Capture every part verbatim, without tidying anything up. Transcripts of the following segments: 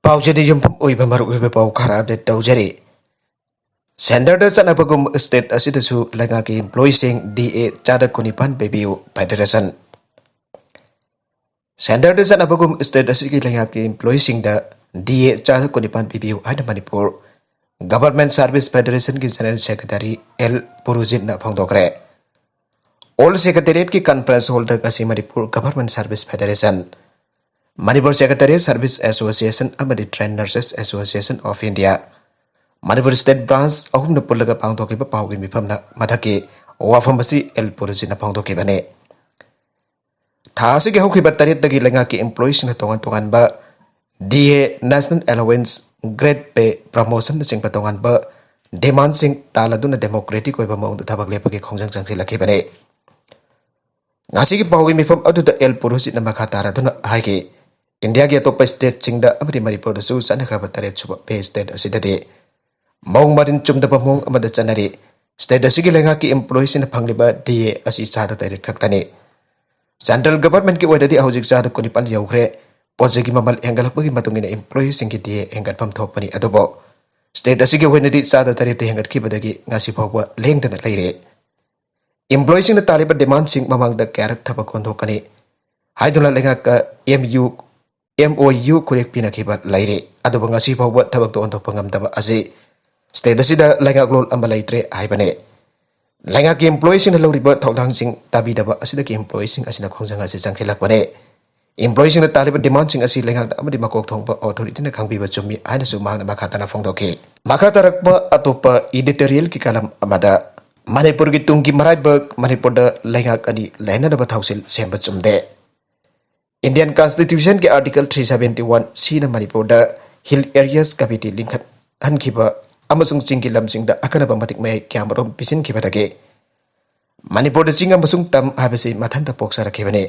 ꯄꯥꯎꯁꯤꯗꯤ ꯌꯨꯝꯐꯝ ꯑꯣꯏꯕ ꯃꯔꯨ ꯑꯣꯏꯕ ꯄꯥꯎ ꯈꯔ ꯑꯞꯗꯦꯠ ꯇꯧꯖꯔꯤ꯫ ꯁꯦꯟꯇꯔꯗ ꯆꯠꯅꯕꯒꯨꯝ ꯁ꯭ꯇꯦꯠ ꯑꯁꯤꯗꯁꯨ ꯂꯩꯉꯥꯛꯀꯤ ꯏꯝꯄ꯭ꯂꯣꯌꯤꯁꯤꯡ ꯗꯤ ꯑꯦ ꯆꯥꯗ ꯀꯨꯟꯅꯤꯄꯥꯟ ꯄꯤꯕꯤꯌꯨ ꯐꯦꯗꯔꯦꯁꯟ꯫ ꯁꯦꯟꯇꯔꯗ ꯆꯠꯅꯕꯒꯨꯝ ꯁ꯭ꯇꯦꯠ ꯑꯁꯤꯒꯤ ꯂꯩꯉꯥꯛꯀꯤ ꯏꯝꯄ꯭ꯂꯣꯌꯤꯁꯤꯡꯗ ꯗꯤ ꯑꯦ ꯆꯥꯗ ꯀꯨꯟꯅꯤꯄꯥꯟ ꯄꯤꯕꯤꯌꯨ ꯍꯥꯏꯅ ꯃꯅꯤꯄꯨꯔ ꯒꯚꯔꯟꯃꯦꯟꯠ ꯁꯔꯚꯤꯁ ꯐꯦꯗꯔꯦꯁꯟꯒꯤ ꯖꯦꯅꯔꯦꯜ ꯁꯦꯀ꯭ꯔꯦꯇꯔꯤ ꯑꯦꯜ ꯄꯨꯔꯨꯖꯤꯠꯅ ꯐꯣꯡꯗꯣꯛꯈ꯭ꯔꯦ꯫ ꯑꯣꯜ ꯁꯦꯀ꯭ꯔꯦꯇꯦꯔꯤꯌꯦꯠꯀꯤ ꯀꯟꯐ꯭ꯔꯦꯟꯁ ꯍꯣꯜꯗ ꯉꯁꯤ ꯃꯅꯤꯄꯨꯔ ꯒꯚꯔꯟꯃꯦꯟꯠ ꯁꯔꯚꯤꯁ ꯐꯦꯗꯔꯦꯁꯟ, ꯃꯅꯤꯄꯨꯔ ꯁꯦꯀ꯭ꯔꯦꯇꯦꯔꯤꯌꯦꯠ ꯁꯔꯚꯤꯁ ꯑꯦꯁꯣꯁꯤꯌꯦꯁꯟ ꯑꯃꯗꯤ trained nurses association of India, Manipur state branch ꯑꯍꯨꯝꯅ ꯄꯨꯜꯂꯒ ꯄꯥꯡꯊꯣꯛꯈꯤꯕ ꯄꯥꯎꯒꯤ ꯃꯤꯐꯝꯅ ꯃꯊꯛꯀꯤ ꯋꯥꯐꯝ ꯑꯁꯤ ꯑꯦꯜ ꯄꯨꯔꯨꯖꯤꯠꯅ ꯐꯣꯡꯗꯣꯛꯈꯤꯕꯅꯤ꯫ ꯊꯥ ꯑꯁꯤꯒꯤ ꯍꯧꯈꯤꯕ ꯇꯔꯦꯠꯇꯒꯤ ꯂꯩꯉꯥꯛꯀꯤ ꯏꯝꯄ꯭ꯂꯣꯌꯤꯁꯤꯡꯅ ꯇꯣꯉꯥꯟ ꯇꯣꯉꯥꯟꯕ ꯗꯤ ꯑꯦ, ꯅꯦꯁꯅꯦꯜ ꯑꯦꯂꯣꯋꯦꯟꯁ, ꯒ꯭ꯔꯦꯗ ꯄꯦ, ꯄ꯭ꯔꯃꯣꯁꯟꯅꯆꯤꯡꯕ ꯇꯣꯉꯥꯟꯕ ꯗꯤꯃꯥꯟꯁꯤꯡ ꯇꯥꯜꯂꯗꯨꯅ ꯗꯦꯃꯣꯀ꯭ꯔꯦꯇꯤꯛ ꯑꯣꯏꯕ ꯃꯑꯣꯡꯗ ꯊꯕꯛ ꯂꯦꯞꯄꯒꯤ ꯈꯣꯡꯖꯪ ꯆꯪꯁꯤꯜꯂꯛꯈꯤꯕꯅꯤ꯫ ꯉꯁꯤꯒꯤ ꯄꯥꯎꯒꯤ ꯃꯤꯐꯝ ꯑꯗꯨꯗ ꯑꯦꯜ ꯄꯨꯔꯨꯖꯤꯠꯅ ꯃꯈꯥ ꯇꯥꯔꯗꯨꯅ ꯍꯥꯏꯈꯤ, ꯏꯟꯗꯤꯌꯥꯒꯤ ꯑꯇꯣꯞꯄ ꯁ꯭ꯇꯦꯠꯁꯤꯡꯗ ꯑꯃꯗꯤ ꯃꯅꯤꯄꯨꯔꯗꯁꯨ ꯆꯠꯅꯈ꯭ꯔꯕ ꯇꯔꯦꯠ ꯁꯨꯕ ꯄꯦ ꯁ꯭ꯀꯦꯜ ꯑꯁꯤꯗꯗꯤ ꯃꯑꯣꯡ ꯃꯔꯤꯟ ꯆꯨꯝꯗꯕ ꯃꯑꯣꯡ ꯑꯃꯗ ꯆꯠꯅꯔꯤ꯫ ꯁ꯭ꯇꯦꯠ ꯑꯁꯤꯒꯤ ꯂꯩꯉꯥꯛꯀꯤ ꯏꯝꯄ꯭ꯂꯣꯌꯤꯁꯤꯡꯅ ꯐꯪꯂꯤꯕ ꯗꯤ ꯑꯦ ꯑꯁꯤ ꯆꯥꯗ ꯇꯔꯦꯠ ꯈꯛꯇꯅꯤ꯫ ꯁꯦꯟꯇ꯭ꯔꯦꯜ ꯒꯚꯔꯟꯃꯦꯟꯠꯀꯤ ꯑꯣꯏꯅꯗꯤ ꯍꯧꯖꯤꯛ ꯆꯥꯗ ꯀꯨꯟꯅꯤꯄꯥꯟ ꯌꯧꯈ꯭ꯔꯦ꯫ ꯄꯣꯠ ꯆꯩꯒꯤ ꯃꯃꯜ ꯍꯦꯟꯒꯠꯂꯛꯄꯒꯤ ꯃꯇꯨꯡ ꯏꯟꯅ ꯏꯝꯄ꯭ꯂꯣꯌꯤꯁꯤꯡꯒꯤ ꯗꯤ ꯑꯦ ꯍꯦꯟꯒꯠꯐꯝ ꯊꯣꯛꯄꯅꯤ, ꯑꯗꯨꯕꯨ ꯁ꯭ꯇꯦꯠ ꯑꯁꯤꯒꯤ ꯑꯣꯏꯅꯗꯤ ꯆꯥꯗ ꯇꯔꯦꯠꯇ ꯍꯦꯟꯒꯠꯈꯤꯕꯗꯒꯤ ꯉꯁꯤ ꯐꯥꯎꯕ ꯂꯦꯡꯗꯅ ꯂꯩꯔꯦ꯫ ꯏꯝꯄ꯭ꯂꯣꯌꯤꯁꯤꯡꯅ ꯇꯥꯜꯂꯤꯕ ꯗꯤꯃꯥꯟꯁꯤꯡ ꯃꯃꯥꯡꯗ ꯀꯌꯥꯔꯛ ꯊꯕꯛ ꯑꯣꯟꯊꯣꯛꯀꯅꯤ ꯍꯥꯏꯗꯨꯅ ꯂꯩꯉꯥꯛꯀ M U, M O U ꯈꯨꯔꯦꯛ ꯄꯤꯅꯈꯤꯕ ꯂꯩꯔꯦ, ꯑꯗꯨꯕꯨ ꯉꯁꯤ ꯐꯥꯎꯕ ꯊꯕꯛꯇ ꯑꯣꯟꯊꯣꯛꯄ ꯉꯝꯗꯕ ꯑꯁꯤ ꯁ꯭ꯇꯦꯠ ꯑꯁꯤꯗ ꯂꯩꯉꯥꯛꯂꯣꯟ ꯑꯃ ꯂꯩꯇ꯭ꯔꯦ ꯍꯥꯏꯕꯅꯤ꯫ ꯂꯩꯉꯥꯛꯀꯤ ꯏꯝꯄ꯭ꯂꯣꯌꯤꯁꯤꯡꯅ ꯂꯧꯔꯤꯕ ꯊꯧꯗꯥꯡꯁꯤꯡ ꯇꯥꯕꯤꯗꯕ ꯑꯁꯤꯗꯒꯤ ꯏꯝꯄ꯭ꯂꯣꯌꯤꯁꯤꯡ ꯑꯁꯤꯅ ꯈꯣꯡꯖꯪ ꯑꯁꯤ ꯆꯪꯁꯤꯜꯂꯛꯄꯅꯤ꯫ ꯏꯝꯄ꯭ꯂꯣꯌꯤꯁꯤꯡꯅ ꯇꯥꯜꯂꯤꯕ ꯗꯤꯃꯥꯟꯁꯤꯡ ꯑꯁꯤ ꯂꯩꯉꯥꯛꯅ ꯑꯃꯗꯤ ꯃꯀꯣꯛ ꯊꯣꯡꯕ ꯑꯣꯊꯣꯔꯤꯇꯤꯅ ꯈꯪꯕꯤꯕ ꯆꯨꯝꯃꯤ ꯍꯥꯏꯅꯁꯨ ꯃꯍꯥꯛꯅ ꯃꯈꯥ ꯇꯥꯅ ꯐꯣꯡꯗꯣꯛꯈꯤ꯫ ꯃꯈꯥ ꯇꯥꯔꯛꯄ ꯑꯇꯣꯞꯄ ꯏꯗꯤꯇꯣꯔꯤꯌꯦꯜꯒꯤ ꯀꯂꯝ ꯑꯃꯗ, ꯃꯅꯤꯄꯨꯔꯒꯤ ꯇꯨꯡꯒꯤ ꯃꯔꯥꯏꯕꯛ, ꯃꯅꯤꯄꯨꯔꯗ ꯂꯩꯉꯥꯛ ꯑꯅꯤ ꯂꯩꯅꯅꯕ ꯊꯧꯁꯤꯜ ꯁꯦꯝꯕ ꯆꯨꯝꯗꯦ꯫ ꯏꯟꯗꯤꯌꯟ ꯀꯟꯁꯇꯤꯇ꯭ꯌꯨꯁꯟꯒꯤ ꯑꯥꯔꯇꯤꯀꯜ ꯊ꯭ꯔꯤ ꯁꯚꯦꯟꯇꯤ ꯋꯥꯟ ꯁꯤꯅ ꯃꯅꯤꯄꯨꯔꯗ ꯍꯤꯜ ꯑꯦꯔꯤꯌꯥꯁ ꯀꯃꯤꯇꯤ ꯂꯤꯡꯈꯠꯍꯟꯈꯤꯕ ꯑꯃꯁꯨꯡ ꯆꯤꯡꯒꯤ ꯂꯝꯁꯤꯡꯗ ꯑꯀꯟꯅꯕ ꯃꯇꯤꯛ ꯃꯌꯥꯏ ꯀꯌꯥꯃꯔꯨꯝ ꯄꯤꯁꯤꯟꯈꯤꯕꯗꯒꯤ ꯃꯅꯤꯄꯨꯔꯗ ꯆꯤꯡ ꯑꯃꯁꯨꯡ ꯇꯝ ꯍꯥꯏꯕꯁꯤ ꯃꯊꯟꯇ ꯄꯣꯛꯆꯔꯛꯈꯤꯕꯅꯤ꯫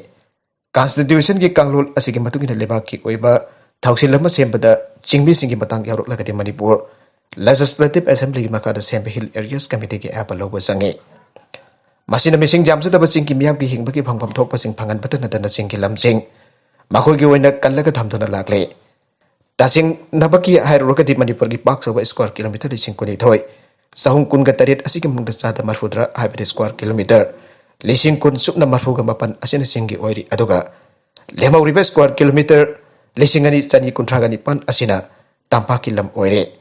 ꯀꯟꯁꯇꯤꯇ꯭ꯌꯨꯁꯟꯒꯤ ꯀꯥꯡꯂꯣꯟ ꯑꯁꯤꯒꯤ ꯃꯇꯨꯡ ꯏꯟꯅ ꯂꯩꯕꯥꯛꯀꯤ ꯑꯣꯏꯕ ꯊꯧꯁꯤꯜ ꯑꯃ ꯁꯦꯝꯕꯗ ꯆꯤꯡꯃꯤꯁꯤꯡꯒꯤ ꯃꯇꯥꯡ ꯌꯥꯎꯔꯛꯂꯒꯗꯤ ꯃꯅꯤꯄꯨꯔ ꯂꯦꯖꯤꯁꯂꯦꯇꯤꯚ ꯑꯦꯁꯦꯝꯕ꯭ꯂꯤꯒꯤ ꯃꯈꯥꯗ ꯁꯦꯝꯕ ꯍꯤꯜ ꯑꯦꯔꯤꯌꯥꯁ ꯀꯃꯤꯇꯤꯒꯤ ꯑꯌꯥꯕ ꯂꯧꯕ ꯆꯪꯏ꯫ ꯃꯁꯤꯅ ꯃꯤꯁꯤꯡ ꯌꯥꯝꯖꯗꯕ ꯆꯤꯡꯒꯤ ꯃꯤꯌꯥꯝꯒꯤ ꯍꯤꯡꯕꯒꯤ ꯐꯪꯐꯝ ꯊꯣꯛꯄꯁꯤꯡ ꯐꯪꯍꯟꯕꯇ ꯅꯠꯇꯅ ꯆꯤꯡꯒꯤ ꯂꯝꯁꯤꯡ ꯃꯈꯣꯏꯒꯤ ꯑꯣꯏꯅ ꯀꯜꯂꯒ ꯊꯝꯗꯨꯅ ꯂꯥꯛꯂꯤ꯫ ꯇꯁꯦꯡꯅꯃꯛꯀꯤ ꯍꯥꯏꯔꯨꯔꯒꯗꯤ ꯃꯅꯤꯄꯨꯔꯒꯤ ꯄꯥꯛ ꯆꯥꯎꯕ square kilometre ꯂꯤꯁꯤꯡ ꯀꯨꯟꯅꯤꯊꯣꯏ, ꯆꯍꯨꯝ ꯀꯨꯟꯒ ꯇꯔꯦꯠ ꯑꯁꯤꯒꯤ ꯃꯅꯨꯡꯗ ꯆꯥꯗ ꯃꯔꯐꯨꯇꯔꯥ, ꯍꯥꯏꯕꯗꯤ square kilometre ꯂꯤꯁꯤꯡ ꯀꯨꯟ ꯁꯨꯞꯅ ꯃꯔꯐꯨꯒ ꯃꯥꯄꯟ ꯑꯁꯤꯅ ꯆꯤꯡꯒꯤ ꯑꯣꯏꯔꯤ, ꯑꯗꯨꯒ ꯂꯦꯝꯍꯧꯔꯤꯕ square kilometre ꯂꯤꯁꯤꯡ ꯑꯅꯤ ꯆꯅꯤ ꯀꯨꯟꯊ꯭ꯔꯥꯒ ꯅꯤꯄꯥꯟ ꯑꯁꯤꯅ ꯇꯝꯄꯥꯛꯀꯤ ꯂꯝ ꯑꯣꯏꯔꯦ꯫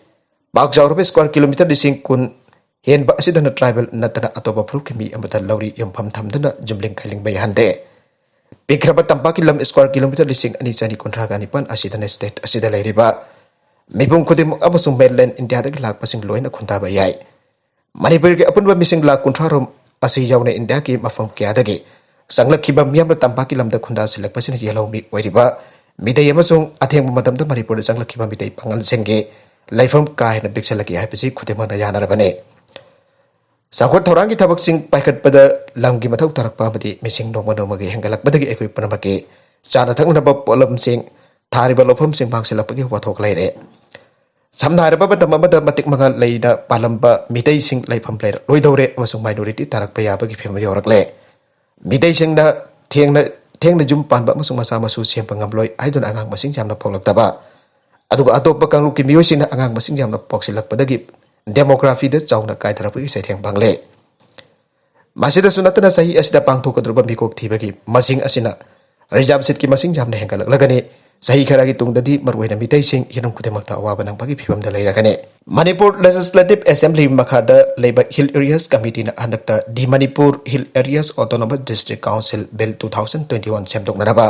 ꯄꯥꯛ ꯆꯥꯎꯔꯕ square kilometre ꯂꯤꯁꯤꯡ ꯀꯨꯟ ꯍꯦꯟꯕ ꯑꯁꯤꯗꯅ tribal ꯅꯠꯇꯅ ꯑꯇꯣꯞꯄ ꯐꯨꯔꯨꯞꯀꯤ ꯃꯤ ꯑꯃꯠꯇ ꯂꯧꯔꯤ ꯌꯨꯝꯐꯝ ꯊꯝꯗꯨꯅ ꯌꯨꯝꯂꯤꯡ ꯀꯩꯂꯤꯡꯕ ꯌꯥꯍꯟꯗꯦ꯫ ꯄꯤꯛꯈ꯭ꯔꯕ ꯇꯝꯄꯥꯛꯀꯤ ꯂꯝ square kilometre ꯂꯤꯁꯤꯡ ꯑꯅꯤ ꯆꯅꯤ ꯀꯨꯟꯊ꯭ꯔꯥꯒ ꯅꯤꯄꯥꯟ ꯑꯁꯤꯗꯅ state ꯑꯁꯤꯗ ꯂꯩꯔꯤꯕ ꯃꯤꯄꯨꯝ ꯈꯨꯗꯤꯡꯃꯛ ꯑꯃꯁꯨꯡ mainland ꯏꯟꯗꯤꯌꯥꯗꯒꯤ ꯂꯥꯛꯄꯁꯤꯡ ꯂꯣꯏꯅ ꯈꯨꯟꯗꯥꯕ ꯌꯥꯏ꯫ ꯃꯅꯤꯄꯨꯔꯒꯤ ꯑꯄꯨꯟꯕ ꯃꯤꯁꯤꯡ ꯂꯥꯈ ꯀꯨꯟꯊ꯭ꯔꯥ ꯔꯣꯝ ꯑꯁꯤ ꯌꯥꯎꯅ ꯏꯟꯗꯤꯌꯥꯒꯤ ꯃꯐꯝ ꯀꯌꯥꯗꯒꯤ ꯆꯪꯂꯛꯈꯤꯕ ꯃꯤꯌꯥꯝꯅ ꯇꯝꯄꯥꯛꯀꯤ ꯂꯝꯗ ꯈꯨꯟꯗꯥꯁꯤꯜꯂꯛꯄꯁꯤꯅ ꯌꯦꯜꯍꯧꯃꯤ ꯑꯣꯏꯔꯤꯕ ꯃꯤꯇꯩ ꯑꯃꯁꯨꯡ ꯑꯊꯦꯡꯕ ꯃꯇꯝꯗ ꯃꯅꯤꯄꯨꯔꯗ ꯆꯪꯂꯛꯈꯤꯕ ꯃꯤꯇꯩ ꯄꯥꯉꯜꯁꯤꯡꯒꯤ ꯂꯩꯐꯝ ꯀꯥ ꯍꯦꯟꯅ ꯄꯤꯛꯁꯜꯂꯛꯈꯤ ꯍꯥꯏꯕꯁꯤ ꯈꯨꯗꯤꯡꯃꯛꯅ ꯌꯥꯅꯔꯕꯅꯤ꯫ ꯆꯥꯎꯈꯠ ꯊꯧꯔꯥꯡꯒꯤ ꯊꯕꯛꯁꯤꯡ ꯄꯥꯏꯈꯠꯄꯗ ꯂꯝꯒꯤ ꯃꯊꯧ ꯇꯥꯔꯛꯄ ꯑꯃꯗꯤ ꯃꯤꯁꯤꯡ ꯅꯣꯡꯃ ꯅꯣꯡꯃꯒꯤ ꯍꯦꯟꯒꯠꯂꯛꯄꯗꯒꯤ ꯑꯩꯈꯣꯏ ꯄꯨꯝꯅꯃꯛꯀꯤ ꯆꯥꯅ ꯊꯛꯅꯅꯕ ꯄꯣꯠꯂꯝꯁꯤꯡ ꯊꯥꯔꯤꯕ ꯂꯧꯐꯝꯁꯤꯡ ꯃꯥꯡꯁꯤꯜꯂꯛꯄꯒꯤ ꯋꯥꯊꯣꯛ ꯂꯩꯔꯦ꯫ ꯁꯝꯅ ꯍꯥꯏꯔꯕ ꯃꯇꯝ ꯑꯃꯗ ꯃꯇꯤꯛ ꯃꯉꯥ ꯂꯩꯅ ꯄꯥꯜꯂꯝꯕ ꯃꯤꯇꯩꯁꯤꯡ ꯂꯩꯐꯝ ꯂꯩꯔꯛꯂꯣꯏꯗꯧꯔꯦ ꯑꯃꯁꯨꯡ minority ꯇꯥꯔꯛꯄ ꯌꯥꯕꯒꯤ ꯐꯤꯕꯝ ꯌꯧꯔꯛꯂꯦ꯫ ꯃꯤꯇꯩꯁꯤꯡꯅ ꯊꯦꯡꯅ, ꯊꯦꯡꯅ ꯌꯨꯝ ꯄꯥꯟꯕ ꯑꯃꯁꯨꯡ ꯃꯆꯥ ꯃꯁꯨ ꯁꯦꯝꯕ ꯉꯝꯂꯣꯏ ꯍꯥꯏꯗꯨꯅ ꯑꯉꯥꯡ ꯃꯁꯤꯡ ꯌꯥꯝꯅ ꯄꯣꯛꯂꯛꯇꯕ, ꯑꯗꯨꯒ ꯑꯇꯣꯞꯄ ꯀꯥꯡꯂꯨꯞꯀꯤ ꯃꯤꯑꯣꯏꯁꯤꯡꯅ ꯑꯉꯥꯡ ꯃꯁꯤꯡ ꯌꯥꯝꯅ ꯄꯣꯛꯁꯤꯜꯂꯛꯄꯗꯒꯤ demographyꯗ ꯆꯥꯎꯅ ꯀꯥꯏꯊꯔꯛꯄꯒꯤ ꯆꯩꯊꯦꯡ ꯐꯪꯂꯦ꯫ ꯃꯁꯤꯗꯁꯨ ꯅꯠꯇꯅ ꯆꯍꯤ ꯑꯁꯤꯗ ꯄꯥꯡꯊꯣꯛꯀꯗꯧꯔꯤꯕ ꯃꯤꯀꯣꯛ ꯊꯤꯕꯒꯤ ꯃꯁꯤꯡ ꯑꯁꯤꯅ reserve seatꯀꯤ ꯃꯁꯤꯡ ꯌꯥꯝꯅ ꯍꯦꯟꯒꯠꯂꯛꯂꯒꯅꯤ꯫ ꯆꯍꯤ ꯈꯔꯒꯤ ꯇꯨꯡꯗꯗꯤ ꯃꯔꯨꯑꯣꯏꯅ ꯃꯤꯇꯩꯁꯤꯡ ꯍꯤꯔꯝ ꯈꯨꯗꯤꯡꯃꯛꯇ ꯑꯋꯥꯕ ꯅꯪꯕꯒꯤ ꯐꯤꯕꯝꯗ ꯂꯩꯔꯒꯅꯤ꯫ ꯃꯅꯤꯄꯨꯔ Legislative Assembly ꯃꯈꯥꯗ ꯂꯩꯕ Hill Areas Committeeꯅ ꯍꯟꯗꯛꯇ The Manipur Hill Areas Autonomous District Council Bill two thousand twenty one ꯁꯦꯝꯗꯣꯛꯅꯅꯕ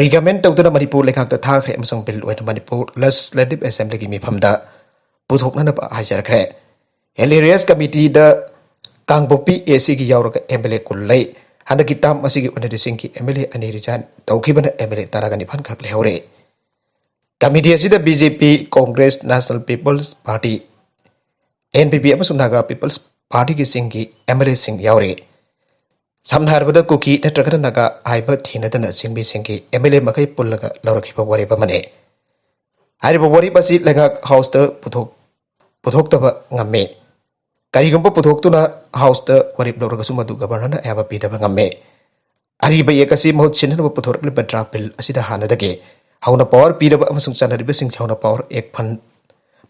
recommend ꯇꯧꯗꯨꯅ ꯃꯅꯤꯄꯨꯔ ꯂꯩꯉꯥꯛꯇ ꯊꯥꯈ꯭ꯔꯦ ꯑꯃꯁꯨꯡ bill ꯑꯣꯏꯅ ꯃꯅꯤꯄꯨꯔ Legislative Assemblyꯒꯤ ꯃꯤꯐꯝꯗ ꯄꯨꯊꯣꯛꯅꯅꯕ ꯍꯥꯏꯖꯔꯛꯈ꯭ꯔꯦ꯫ Hill Areas Committeeꯗ ꯀꯥꯡꯄꯣꯛꯄꯤ ACꯒꯤ ꯌꯥꯎꯔꯒ MLA ꯀꯨꯟ ꯂꯩ꯫ ꯍꯟꯗꯛꯀꯤ term ꯑꯁꯤꯒꯤ ꯑꯣꯏꯅꯗꯤ ꯆꯤꯡꯒꯤ MLA ꯑꯅꯤ resign ꯇꯧꯈꯤꯕꯅ MLA ꯇꯔꯥꯒ ꯅꯤꯄꯥꯟ ꯈꯛ ꯂꯩꯍꯧꯔꯦ꯫ Committee ꯑꯁꯤꯗ BJP, Congress, National People's Party, NPP ꯑꯃꯁꯨꯡ Naga People's Partyꯒꯤ ꯆꯤꯡꯒꯤ MLAꯁꯤꯡ ꯌꯥꯎꯔꯤ꯫ ꯁꯝꯅ ꯍꯥꯏꯔꯕꯗ ꯀꯨꯀꯤ ꯅꯠꯇ꯭ꯔꯒꯅ ꯅꯥꯒꯥ ꯍꯥꯏꯕ ꯊꯤꯅꯗꯅ ꯆꯤꯡꯃꯤꯁꯤꯡꯒꯤ MLA ꯃꯈꯩ ꯄꯨꯜꯂꯒ ꯂꯧꯔꯛꯈꯤꯕ ꯋꯥꯔꯦꯞ ꯑꯃꯅꯤ꯫ ꯍꯥꯏꯔꯤꯕ ꯋꯥꯔꯦꯞ ꯑꯁꯤ ꯂꯩꯉꯥꯛ Houseꯇ ꯄꯨꯊꯣꯛ-, ꯄꯨꯊꯣꯛꯇꯕ ꯉꯝꯃꯤ꯫ ꯀꯔꯤꯒꯨꯝꯕ ꯄꯨꯊꯣꯛꯇꯨꯅ Houseꯇ ꯋꯥꯔꯦꯞ ꯂꯧꯔꯒꯁꯨ ꯃꯗꯨ Governorꯅ ꯑꯌꯥꯕ ꯄꯤꯗꯕ ꯉꯝꯃꯤ꯫ ꯑꯔꯤꯕ Act ꯑꯁꯤ ꯃꯍꯨꯠ ꯁꯤꯟꯅꯅꯕ ꯄꯨꯊꯣꯔꯛꯂꯤꯕ draft bill ꯑꯁꯤꯗ ꯍꯥꯟꯅꯗꯒꯤ ꯍꯧꯅ power ꯄꯤꯔꯕ ꯑꯃꯁꯨꯡ ꯆꯠꯅꯔꯤꯕꯁꯤꯡ ꯍꯧꯅ power act fun-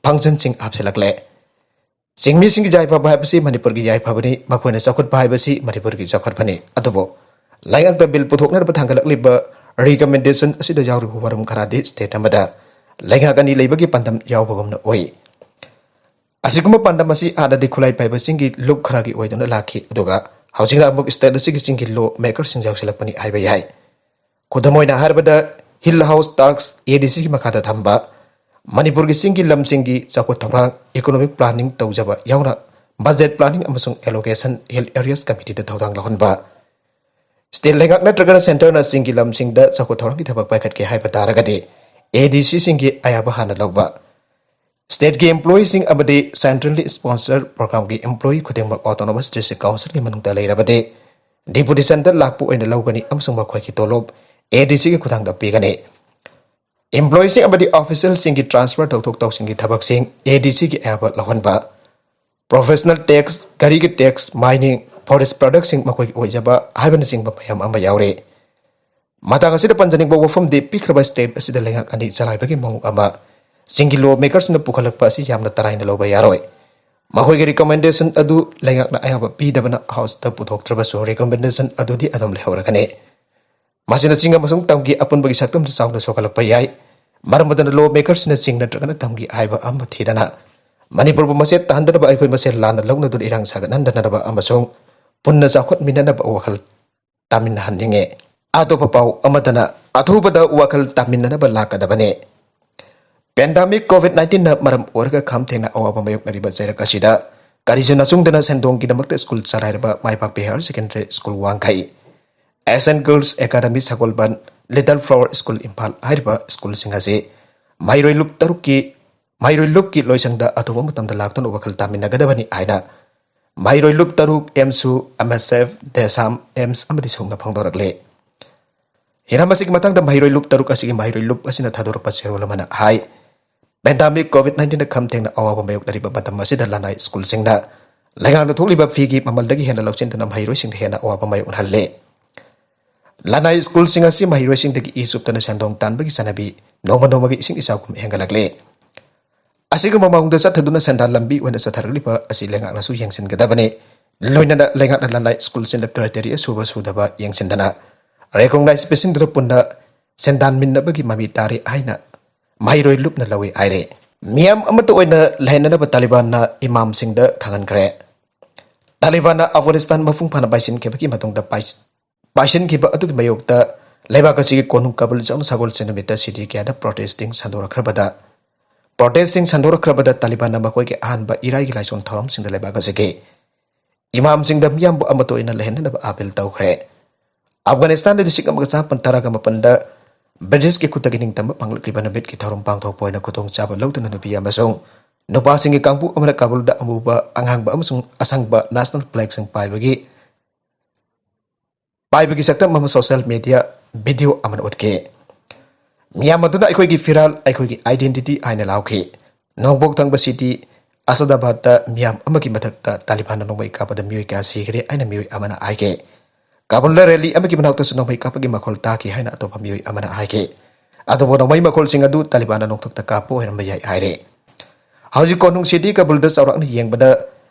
functionꯁꯤꯡ ꯍꯥꯞꯆꯤꯜꯂꯛꯂꯦ꯫ ꯆꯤꯡꯃꯤꯁꯤꯡꯒꯤ ꯌꯥꯏꯐꯕ ꯍꯥꯏꯕꯁꯤ ꯃꯅꯤꯄꯨꯔꯒꯤ ꯌꯥꯏꯐꯕꯅꯤ, ꯃꯈꯣꯏꯅ ꯆꯥꯎꯈꯠꯄ ꯍꯥꯏꯕꯁꯤ ꯃꯅꯤꯄꯨꯔꯒꯤ ꯆꯥꯎꯈꯠꯄꯅꯤ꯫ ꯑꯗꯨꯕꯨ ꯂꯩꯉꯥꯛꯇ bill ꯄꯨꯊꯣꯛꯅꯅꯕ ꯊꯥꯡꯒꯠꯂꯛꯂꯤꯕ recommendation ꯑꯁꯤꯗ ꯌꯥꯎꯔꯤꯕ ꯋꯥꯔꯝ ꯈꯔꯗꯤ state ꯑꯃꯗ ꯂꯩꯉꯥꯛ ꯑꯅꯤ ꯂꯩꯕꯒꯤ ꯄꯥꯟꯗꯝ ꯌꯥꯎꯕꯒꯨꯝꯅ ꯑꯣꯏ꯫ ꯑꯁꯤꯒꯨꯝꯕ ꯄꯥꯟꯗꯝ ꯑꯁꯤ ꯍꯥꯟꯅꯗꯤ ꯈꯨꯠꯂꯥꯏ ꯄꯥꯏꯕꯁꯤꯡꯒꯤ ꯂꯨꯞ ꯈꯔꯒꯤ ꯑꯣꯏꯗꯨꯅ ꯂꯥꯛꯈꯤ, ꯑꯗꯨꯒ ꯍꯧꯖꯤꯛꯅ ꯑꯃꯨꯛ state ꯑꯁꯤꯒꯤ ꯆꯤꯡꯒꯤ law makerꯁꯤꯡ ꯌꯥꯎꯁꯤꯜꯂꯛꯄꯅꯤ ꯍꯥꯏꯕ ꯌꯥꯏ꯫ ꯈꯨꯗꯝ ꯑꯣꯏꯅ ꯍꯥꯏꯔꯕꯗ, hill house tax, ADCꯒꯤ ꯃꯈꯥꯗ ꯊꯝꯕ, ꯃꯅꯤꯄꯨꯔꯒꯤ ꯆꯤꯡꯒꯤ ꯂꯝꯁꯤꯡꯒꯤ ꯆꯥꯎꯈꯠ ꯊꯧꯔꯥꯡ, economic planning ꯇꯧꯖꯕ ꯌꯥꯎꯅ budget planning ꯑꯃꯁꯨꯡ allocation hill areas committeeꯗ ꯊꯧꯗꯥꯡ ꯂꯧꯍꯟꯕ꯫ State ꯂꯩꯉꯥꯛ ꯅꯠꯇ꯭ꯔꯒꯅ centreꯅ ꯆꯤꯡꯒꯤ ꯂꯝꯁꯤꯡꯗ ꯆꯥꯎꯈꯠ ꯊꯧꯔꯥꯡꯒꯤ ꯊꯕꯛ ꯄꯥꯏꯈꯠꯀꯦ ꯍꯥꯏꯕ ꯇꯥꯔꯒꯗꯤ ADCꯁꯤꯡꯒꯤ ꯑꯌꯥꯕ ꯍꯥꯟꯅ ꯂꯧꯕ꯫ Stateꯀꯤ employeeꯁꯤꯡ ꯑꯃꯗꯤ centrally sponsored programꯒꯤ employee ꯈꯨꯗꯤꯡꯃꯛ autonomous district councilꯒꯤ ꯃꯅꯨꯡꯗ ꯂꯩꯔꯕꯗꯤ deputationꯗ ꯂꯥꯛꯄ ꯑꯣꯏꯅ ꯂꯧꯒꯅꯤ ꯑꯃꯁꯨꯡ ꯃꯈꯣꯏꯒꯤ ꯇꯣꯂꯣꯞ ADCꯒꯤ ꯈꯨꯠꯊꯥꯡꯗ ꯄꯤꯒꯅꯤ꯫ Employeeꯁꯤꯡ ꯑꯃꯗꯤ officialꯁꯤꯡꯒꯤ transfer ꯇꯧꯊꯣꯛ ꯇꯧꯁꯤꯟꯒꯤ ꯊꯕꯛꯁꯤꯡ ADCꯒꯤ ꯑꯌꯥꯕ ꯂꯧꯍꯟꯕ꯫ Professional tax, ꯒꯥꯔꯤꯒꯤ tax, mining, forest productꯁꯤꯡ ꯃꯈꯣꯏꯒꯤ ꯑꯣꯏꯖꯕ ꯍꯥꯏꯕꯅꯆꯤꯡꯕ ꯃꯌꯥꯝ ꯑꯃ ꯌꯥꯎꯔꯤ꯫ ꯃꯇꯥꯡ ꯑꯁꯤꯗ ꯄꯟꯖꯅꯤꯡꯕ ꯋꯥꯐꯝꯗꯤ, ꯄꯤꯛꯈ꯭ꯔꯕ state ꯑꯁꯤꯗ ꯂꯩꯉꯥꯛ ꯑꯅꯤ ꯆꯂꯥꯏꯕꯒꯤ ꯃꯑꯣꯡ ꯑꯃ ꯆꯤꯡꯒꯤ law makerꯁꯤꯡꯅ ꯄꯨꯈꯠꯂꯛꯄ ꯑꯁꯤ ꯌꯥꯝꯅ ꯇꯔꯥꯏꯅ ꯂꯧꯕ ꯌꯥꯔꯣꯏ꯫ ꯃꯈꯣꯏꯒꯤ recommendation ꯑꯗꯨ ꯂꯩꯉꯥꯛꯅ ꯑꯌꯥꯕ ꯄꯤꯗꯕꯅ houseꯇ ꯄꯨꯊꯣꯛꯇ꯭ꯔꯕꯁꯨ recommendation ꯑꯗꯨꯗꯤ ꯑꯗꯨꯝ ꯂꯩꯍꯧꯔꯒꯅꯤ꯫ ꯃꯁꯤꯅ ꯆꯤꯡ ꯑꯃꯁꯨꯡ ꯇꯝꯒꯤ ꯑꯄꯨꯟꯕꯒꯤ ꯁꯛꯇꯝꯗ ꯆꯥꯎꯅ ꯁꯣꯛꯍꯜꯂꯛꯄ ꯌꯥꯏ꯫ ꯃꯔꯝ ꯑꯗꯨꯅ law makerꯁꯤꯡꯅ ꯆꯤꯡ ꯅꯠꯇ꯭ꯔꯒꯅ ꯇꯝꯒꯤ ꯍꯥꯏꯕ ꯑꯃ ꯊꯤꯗꯅ ꯃꯅꯤꯄꯨꯔꯕꯨ ꯃꯆꯦꯠ ꯇꯥꯍꯟꯗꯅꯕ, ꯑꯩꯈꯣꯏ ꯃꯁꯦꯜ ꯂꯥꯟꯅ ꯂꯧꯅꯗꯨꯅ ꯏꯔꯥꯡ ꯁꯥꯒꯠꯍꯟꯗꯅꯕ ꯑꯃꯁꯨꯡ ꯄꯨꯟꯅ ꯆꯥꯎꯈꯠꯃꯤꯟꯅꯅꯕ ꯋꯥꯈꯜ ꯇꯥꯃꯤꯟꯅꯍꯟꯅꯤꯡꯉꯤ꯫ ꯑꯇꯣꯞꯄ ꯄꯥꯎ ꯑꯃꯗꯅ, ꯑꯊꯨꯕꯗ ꯋꯥꯈꯜ ꯇꯥꯃꯤꯟꯅꯅꯕ ꯂꯥꯛꯀꯗꯕꯅꯤ꯫ Pandemic COVID nineteenꯅ ꯃꯔꯝ ꯑꯣꯏꯔꯒ ꯈꯝ ꯊꯦꯡꯅ ꯑꯋꯥꯕ ꯃꯥꯌꯣꯛꯅꯔꯤꯕ ꯆꯩꯔꯛ ꯑꯁꯤꯗ ꯀꯔꯤꯁꯨ ꯅꯆꯨꯡꯗꯅ ꯁꯦꯟꯗꯣꯡꯒꯤꯗꯃꯛꯇ ꯁ꯭ꯀꯨꯜ ꯆꯂꯥꯏꯔꯕ ꯃꯥꯏ ꯄꯥꯛꯄꯤ Higher Secondary School ꯋꯥꯡꯈꯩ, S N Girls Academy ꯁꯒꯣꯜꯕꯟ, Little Flower School ꯏꯝꯐꯥꯜ ꯍꯥꯏꯔꯤꯕ ꯁ꯭ꯀꯨꯜꯁꯤꯡ ꯑꯁꯤ ꯃꯍꯩꯔꯣꯏ ꯂꯨꯞ ꯇꯔꯨꯛꯀꯤ, ꯃꯍꯩꯔꯣꯏ ꯂꯨꯞꯀꯤ ꯂꯣꯏꯁꯪꯗ ꯑꯊꯨꯕ ꯃꯇꯝꯗ ꯂꯥꯛꯇꯨꯅ ꯋꯥꯈꯜ ꯇꯥꯃꯤꯟꯅꯒꯗꯕꯅꯤ ꯍꯥꯏꯅ ꯃꯍꯩꯔꯣꯏ ꯂꯨꯞ ꯇꯔꯨꯛ, ꯑꯦꯝꯁꯨ, ꯑꯦꯝ ꯑꯦꯁ ꯑꯦꯐ, ꯗꯦꯁꯥꯝ, ꯑꯦꯝꯁ ꯑꯃꯗꯤ ꯁꯨꯡꯅ ꯐꯣꯡꯗꯣꯔꯛꯂꯤ꯫ ꯍꯤꯔꯝ ꯑꯁꯤꯒꯤ ꯃꯇꯥꯡꯗ ꯃꯍꯩꯔꯣꯏ ꯂꯨꯞ ꯇꯔꯨꯛ ꯑꯁꯤꯒꯤ ꯃꯍꯩꯔꯣꯏ ꯂꯨꯞ ꯑꯁꯤꯅ ꯊꯥꯗꯣꯔꯛꯄ ꯆꯦꯔꯣꯜ ꯑꯃꯅ ꯍꯥꯏ, Pandemic COVID nineteenꯅ ꯈꯝ ꯊꯦꯡꯅ ꯑꯋꯥꯕ ꯃꯥꯌꯣꯛꯅꯔꯤꯕ ꯃꯇꯝ ꯑꯁꯤꯗ ꯂꯅꯥꯏ ꯁ꯭ꯀꯨꯜꯁꯤꯡꯅ ꯂꯩꯉꯥꯛꯅ ꯊꯣꯛꯂꯤꯕ feeꯒꯤ ꯃꯃꯜꯗꯒꯤ ꯍꯦꯟꯅ ꯂꯧꯁꯤꯟꯗꯨꯅ ꯃꯍꯩꯔꯣꯏꯁꯤꯡꯗ ꯍꯦꯟꯅ ꯑꯋꯥꯕ ꯃꯥꯌꯣꯛꯅꯍꯜꯂꯦ꯫ ꯂꯅꯥꯏ ꯁ꯭ꯀꯨꯜꯁꯤꯡ ꯑꯁꯤ ꯃꯍꯩꯔꯣꯏꯁꯤꯡꯗꯒꯤ ꯏ ꯆꯨꯞꯇꯅ ꯁꯦꯟꯗꯣꯡ ꯇꯥꯟꯕꯒꯤ ꯆꯠꯅꯕꯤ ꯅꯣꯡꯃ ꯅꯣꯡꯃꯒꯤ ꯏꯁꯤꯡ ꯏꯆꯥꯎꯒꯨꯝ ꯍꯦꯟꯒꯠꯂꯛꯂꯤ꯫ ꯑꯁꯤꯒꯨꯝꯕ ꯃꯑꯣꯡꯗ ꯆꯠꯊꯗꯨꯅ ꯁꯦꯟꯗꯥꯟ ꯂꯝꯕꯤ ꯑꯣꯏꯅ ꯆꯠꯊꯔꯛꯂꯤꯕ ꯑꯁꯤ ꯂꯩꯉꯥꯛꯅꯁꯨ ꯌꯦꯡꯁꯤꯟꯒꯗꯕꯅꯤ꯫ ꯂꯣꯏꯅꯅ ꯂꯩꯉꯥꯛꯅ ꯂꯅꯥꯏ ꯁ꯭ꯀꯨꯜꯁꯤꯡꯗ criteria ꯁꯨꯕ ꯁꯨꯗꯕ ꯌꯦꯡꯁꯤꯟꯗꯅ recognize ꯄꯤꯁꯤꯟꯗꯨꯅ ꯄꯨꯟꯅ ꯁꯦꯟꯗꯥꯟꯃꯤꯟꯅꯕꯒꯤ ꯃꯃꯤ ꯇꯥꯔꯤ ꯍꯥꯏꯅ ꯃꯍꯩꯔꯣꯏ ꯂꯨꯞꯅ ꯂꯧꯏ ꯍꯥꯏꯔꯦ꯫ ꯃꯤꯌꯥꯝ ꯑꯃꯠꯇ ꯑꯣꯏꯅ ꯂꯩꯍꯟꯅꯅꯕ ꯇꯥꯂꯤꯕꯥꯟꯅ ꯏꯃꯥꯝꯁꯤꯡꯗ ꯈꯪꯍꯟꯈ꯭ꯔꯦ꯫ ꯇꯥꯂꯤꯕꯥꯟꯅ ꯑꯐꯒꯥꯅꯤꯁꯇꯥꯟ ꯃꯄꯨꯡ ꯐꯥꯅ ꯄꯥꯏꯁꯤꯟꯈꯤꯕꯒꯤ ꯃꯇꯨꯡꯗ ꯄꯥꯏ-, ꯄꯥꯏꯁꯤꯟꯈꯤꯕ ꯑꯗꯨꯒꯤ ꯃꯥꯌꯣꯛꯇ ꯂꯩꯕꯥꯛ ꯑꯁꯤꯒꯤ ꯀꯣꯅꯨꯡ ꯀꯥꯕꯨꯜ ꯌꯥꯎꯅ ꯁꯒꯣꯜꯁꯦꯟ ꯅꯨꯃꯤꯠꯇ city ꯀꯌꯥꯗ protesting ꯁꯟꯗꯣꯔꯛꯈ꯭ꯔꯕꯗ, protesting ꯁꯟꯗꯣꯔꯛꯈ꯭ꯔꯕꯗ ꯇꯥꯂꯤꯕꯥꯟꯅ ꯃꯈꯣꯏꯒꯤ ꯑꯍꯥꯟꯕ ꯏꯔꯥꯏꯒꯤ ꯂꯥꯏꯁꯣꯟ ꯊꯧꯔꯝꯁꯤꯡꯗ ꯂꯩꯕꯥꯛ ꯑꯁꯤꯒꯤ ꯏꯃꯥꯝꯁꯤꯡꯗ ꯃꯤꯌꯥꯝꯕꯨ ꯑꯃꯠꯇ ꯑꯣꯏꯅ ꯂꯩꯍꯟꯅꯅꯕ appeal ꯇꯧꯈ꯭ꯔꯦ꯫ ꯑꯐꯒꯥꯅꯤꯁꯇꯥꯟꯗ ꯂꯤꯁꯤꯡ ꯑꯃꯒ ꯆꯥꯃꯥꯄꯟ ꯇꯔꯥꯒ ꯃꯥꯄꯟꯗ ꯕ꯭ꯔꯤꯇꯤꯁꯀꯤ ꯈꯨꯠꯇꯒꯤ ꯅꯤꯡꯇꯝꯕ ꯐꯪꯂꯛꯂꯤꯕ ꯅꯨꯃꯤꯠꯀꯤ ꯊꯧꯔꯝ ꯄꯥꯡꯊꯣꯛꯄ ꯑꯣꯏꯅ ꯈꯨꯗꯣꯡꯆꯥꯕ ꯂꯧꯗꯨꯅ ꯅꯨꯄꯤ ꯑꯃꯁꯨꯡ ꯅꯨꯄꯥꯁꯤꯡꯒꯤ ꯀꯥꯡꯕꯨ ꯑꯃꯅ ꯀꯥꯕꯨꯜꯗ ꯑꯃꯨꯕ, ꯑꯉꯥꯡꯕ ꯑꯃꯁꯨꯡ ꯑꯁꯪꯕ national flagꯁꯤꯡ ꯄꯥꯏꯕꯒꯤ, ꯄꯥꯏꯕꯒꯤ ꯁꯛꯇꯝ ꯑꯃ social media video ꯑꯃꯅ ꯎꯠꯈꯤ꯫ ꯃꯤꯌꯥꯝ ꯑꯗꯨꯅ "ꯑꯩꯈꯣꯏꯒꯤ ꯐꯤꯔꯥꯜ, ꯑꯩꯈꯣꯏꯒꯤ identity" ꯍꯥꯏꯅ ꯂꯥꯎꯈꯤ꯫ ꯅꯣꯡꯄꯣꯛ ꯊꯪꯕ city ꯑꯁꯥꯗꯥꯕꯥꯗꯇ ꯃꯤꯌꯥꯝ ꯑꯃꯒꯤ ꯃꯊꯛꯇ ꯇꯥꯂꯤꯕꯥꯟꯅ ꯅꯣꯡꯃꯩ ꯀꯥꯞꯄꯗ ꯃꯤꯑꯣꯏ ꯀꯌꯥ ꯁꯤꯈ꯭ꯔꯦ ꯍꯥꯏꯅ ꯃꯤꯑꯣꯏ ꯑꯃꯅ ꯍꯥꯏꯈꯤ꯫ ꯀꯥꯕꯨꯜꯗ rally ꯑꯃꯒꯤ ꯃꯅꯥꯛꯇꯁꯨ ꯅꯣꯡꯃꯩ ꯀꯥꯞꯄꯒꯤ ꯃꯈꯣꯜ ꯇꯥꯈꯤ ꯍꯥꯏꯅ ꯑꯇꯣꯞꯄ ꯃꯤꯑꯣꯏ ꯑꯃꯅ ꯍꯥꯏꯈꯤ꯫ ꯑꯗꯨꯕꯨ ꯅꯣꯡꯃꯩ ꯃꯈꯣꯜꯁꯤꯡ ꯑꯗꯨ ꯇꯥꯂꯤꯕꯥꯟꯅ ꯅꯣꯡꯊꯛꯇ ꯀꯥꯞꯄ ꯑꯣꯏꯔꯝꯕ ꯌꯥꯏ ꯍꯥꯏꯔꯦ꯫ ꯍꯧꯖꯤꯛ ꯀꯣꯅꯨꯡ city ꯀꯥꯕꯨꯜꯗ ꯆꯥꯎꯔꯥꯛꯅ ꯌꯦꯡꯕꯗ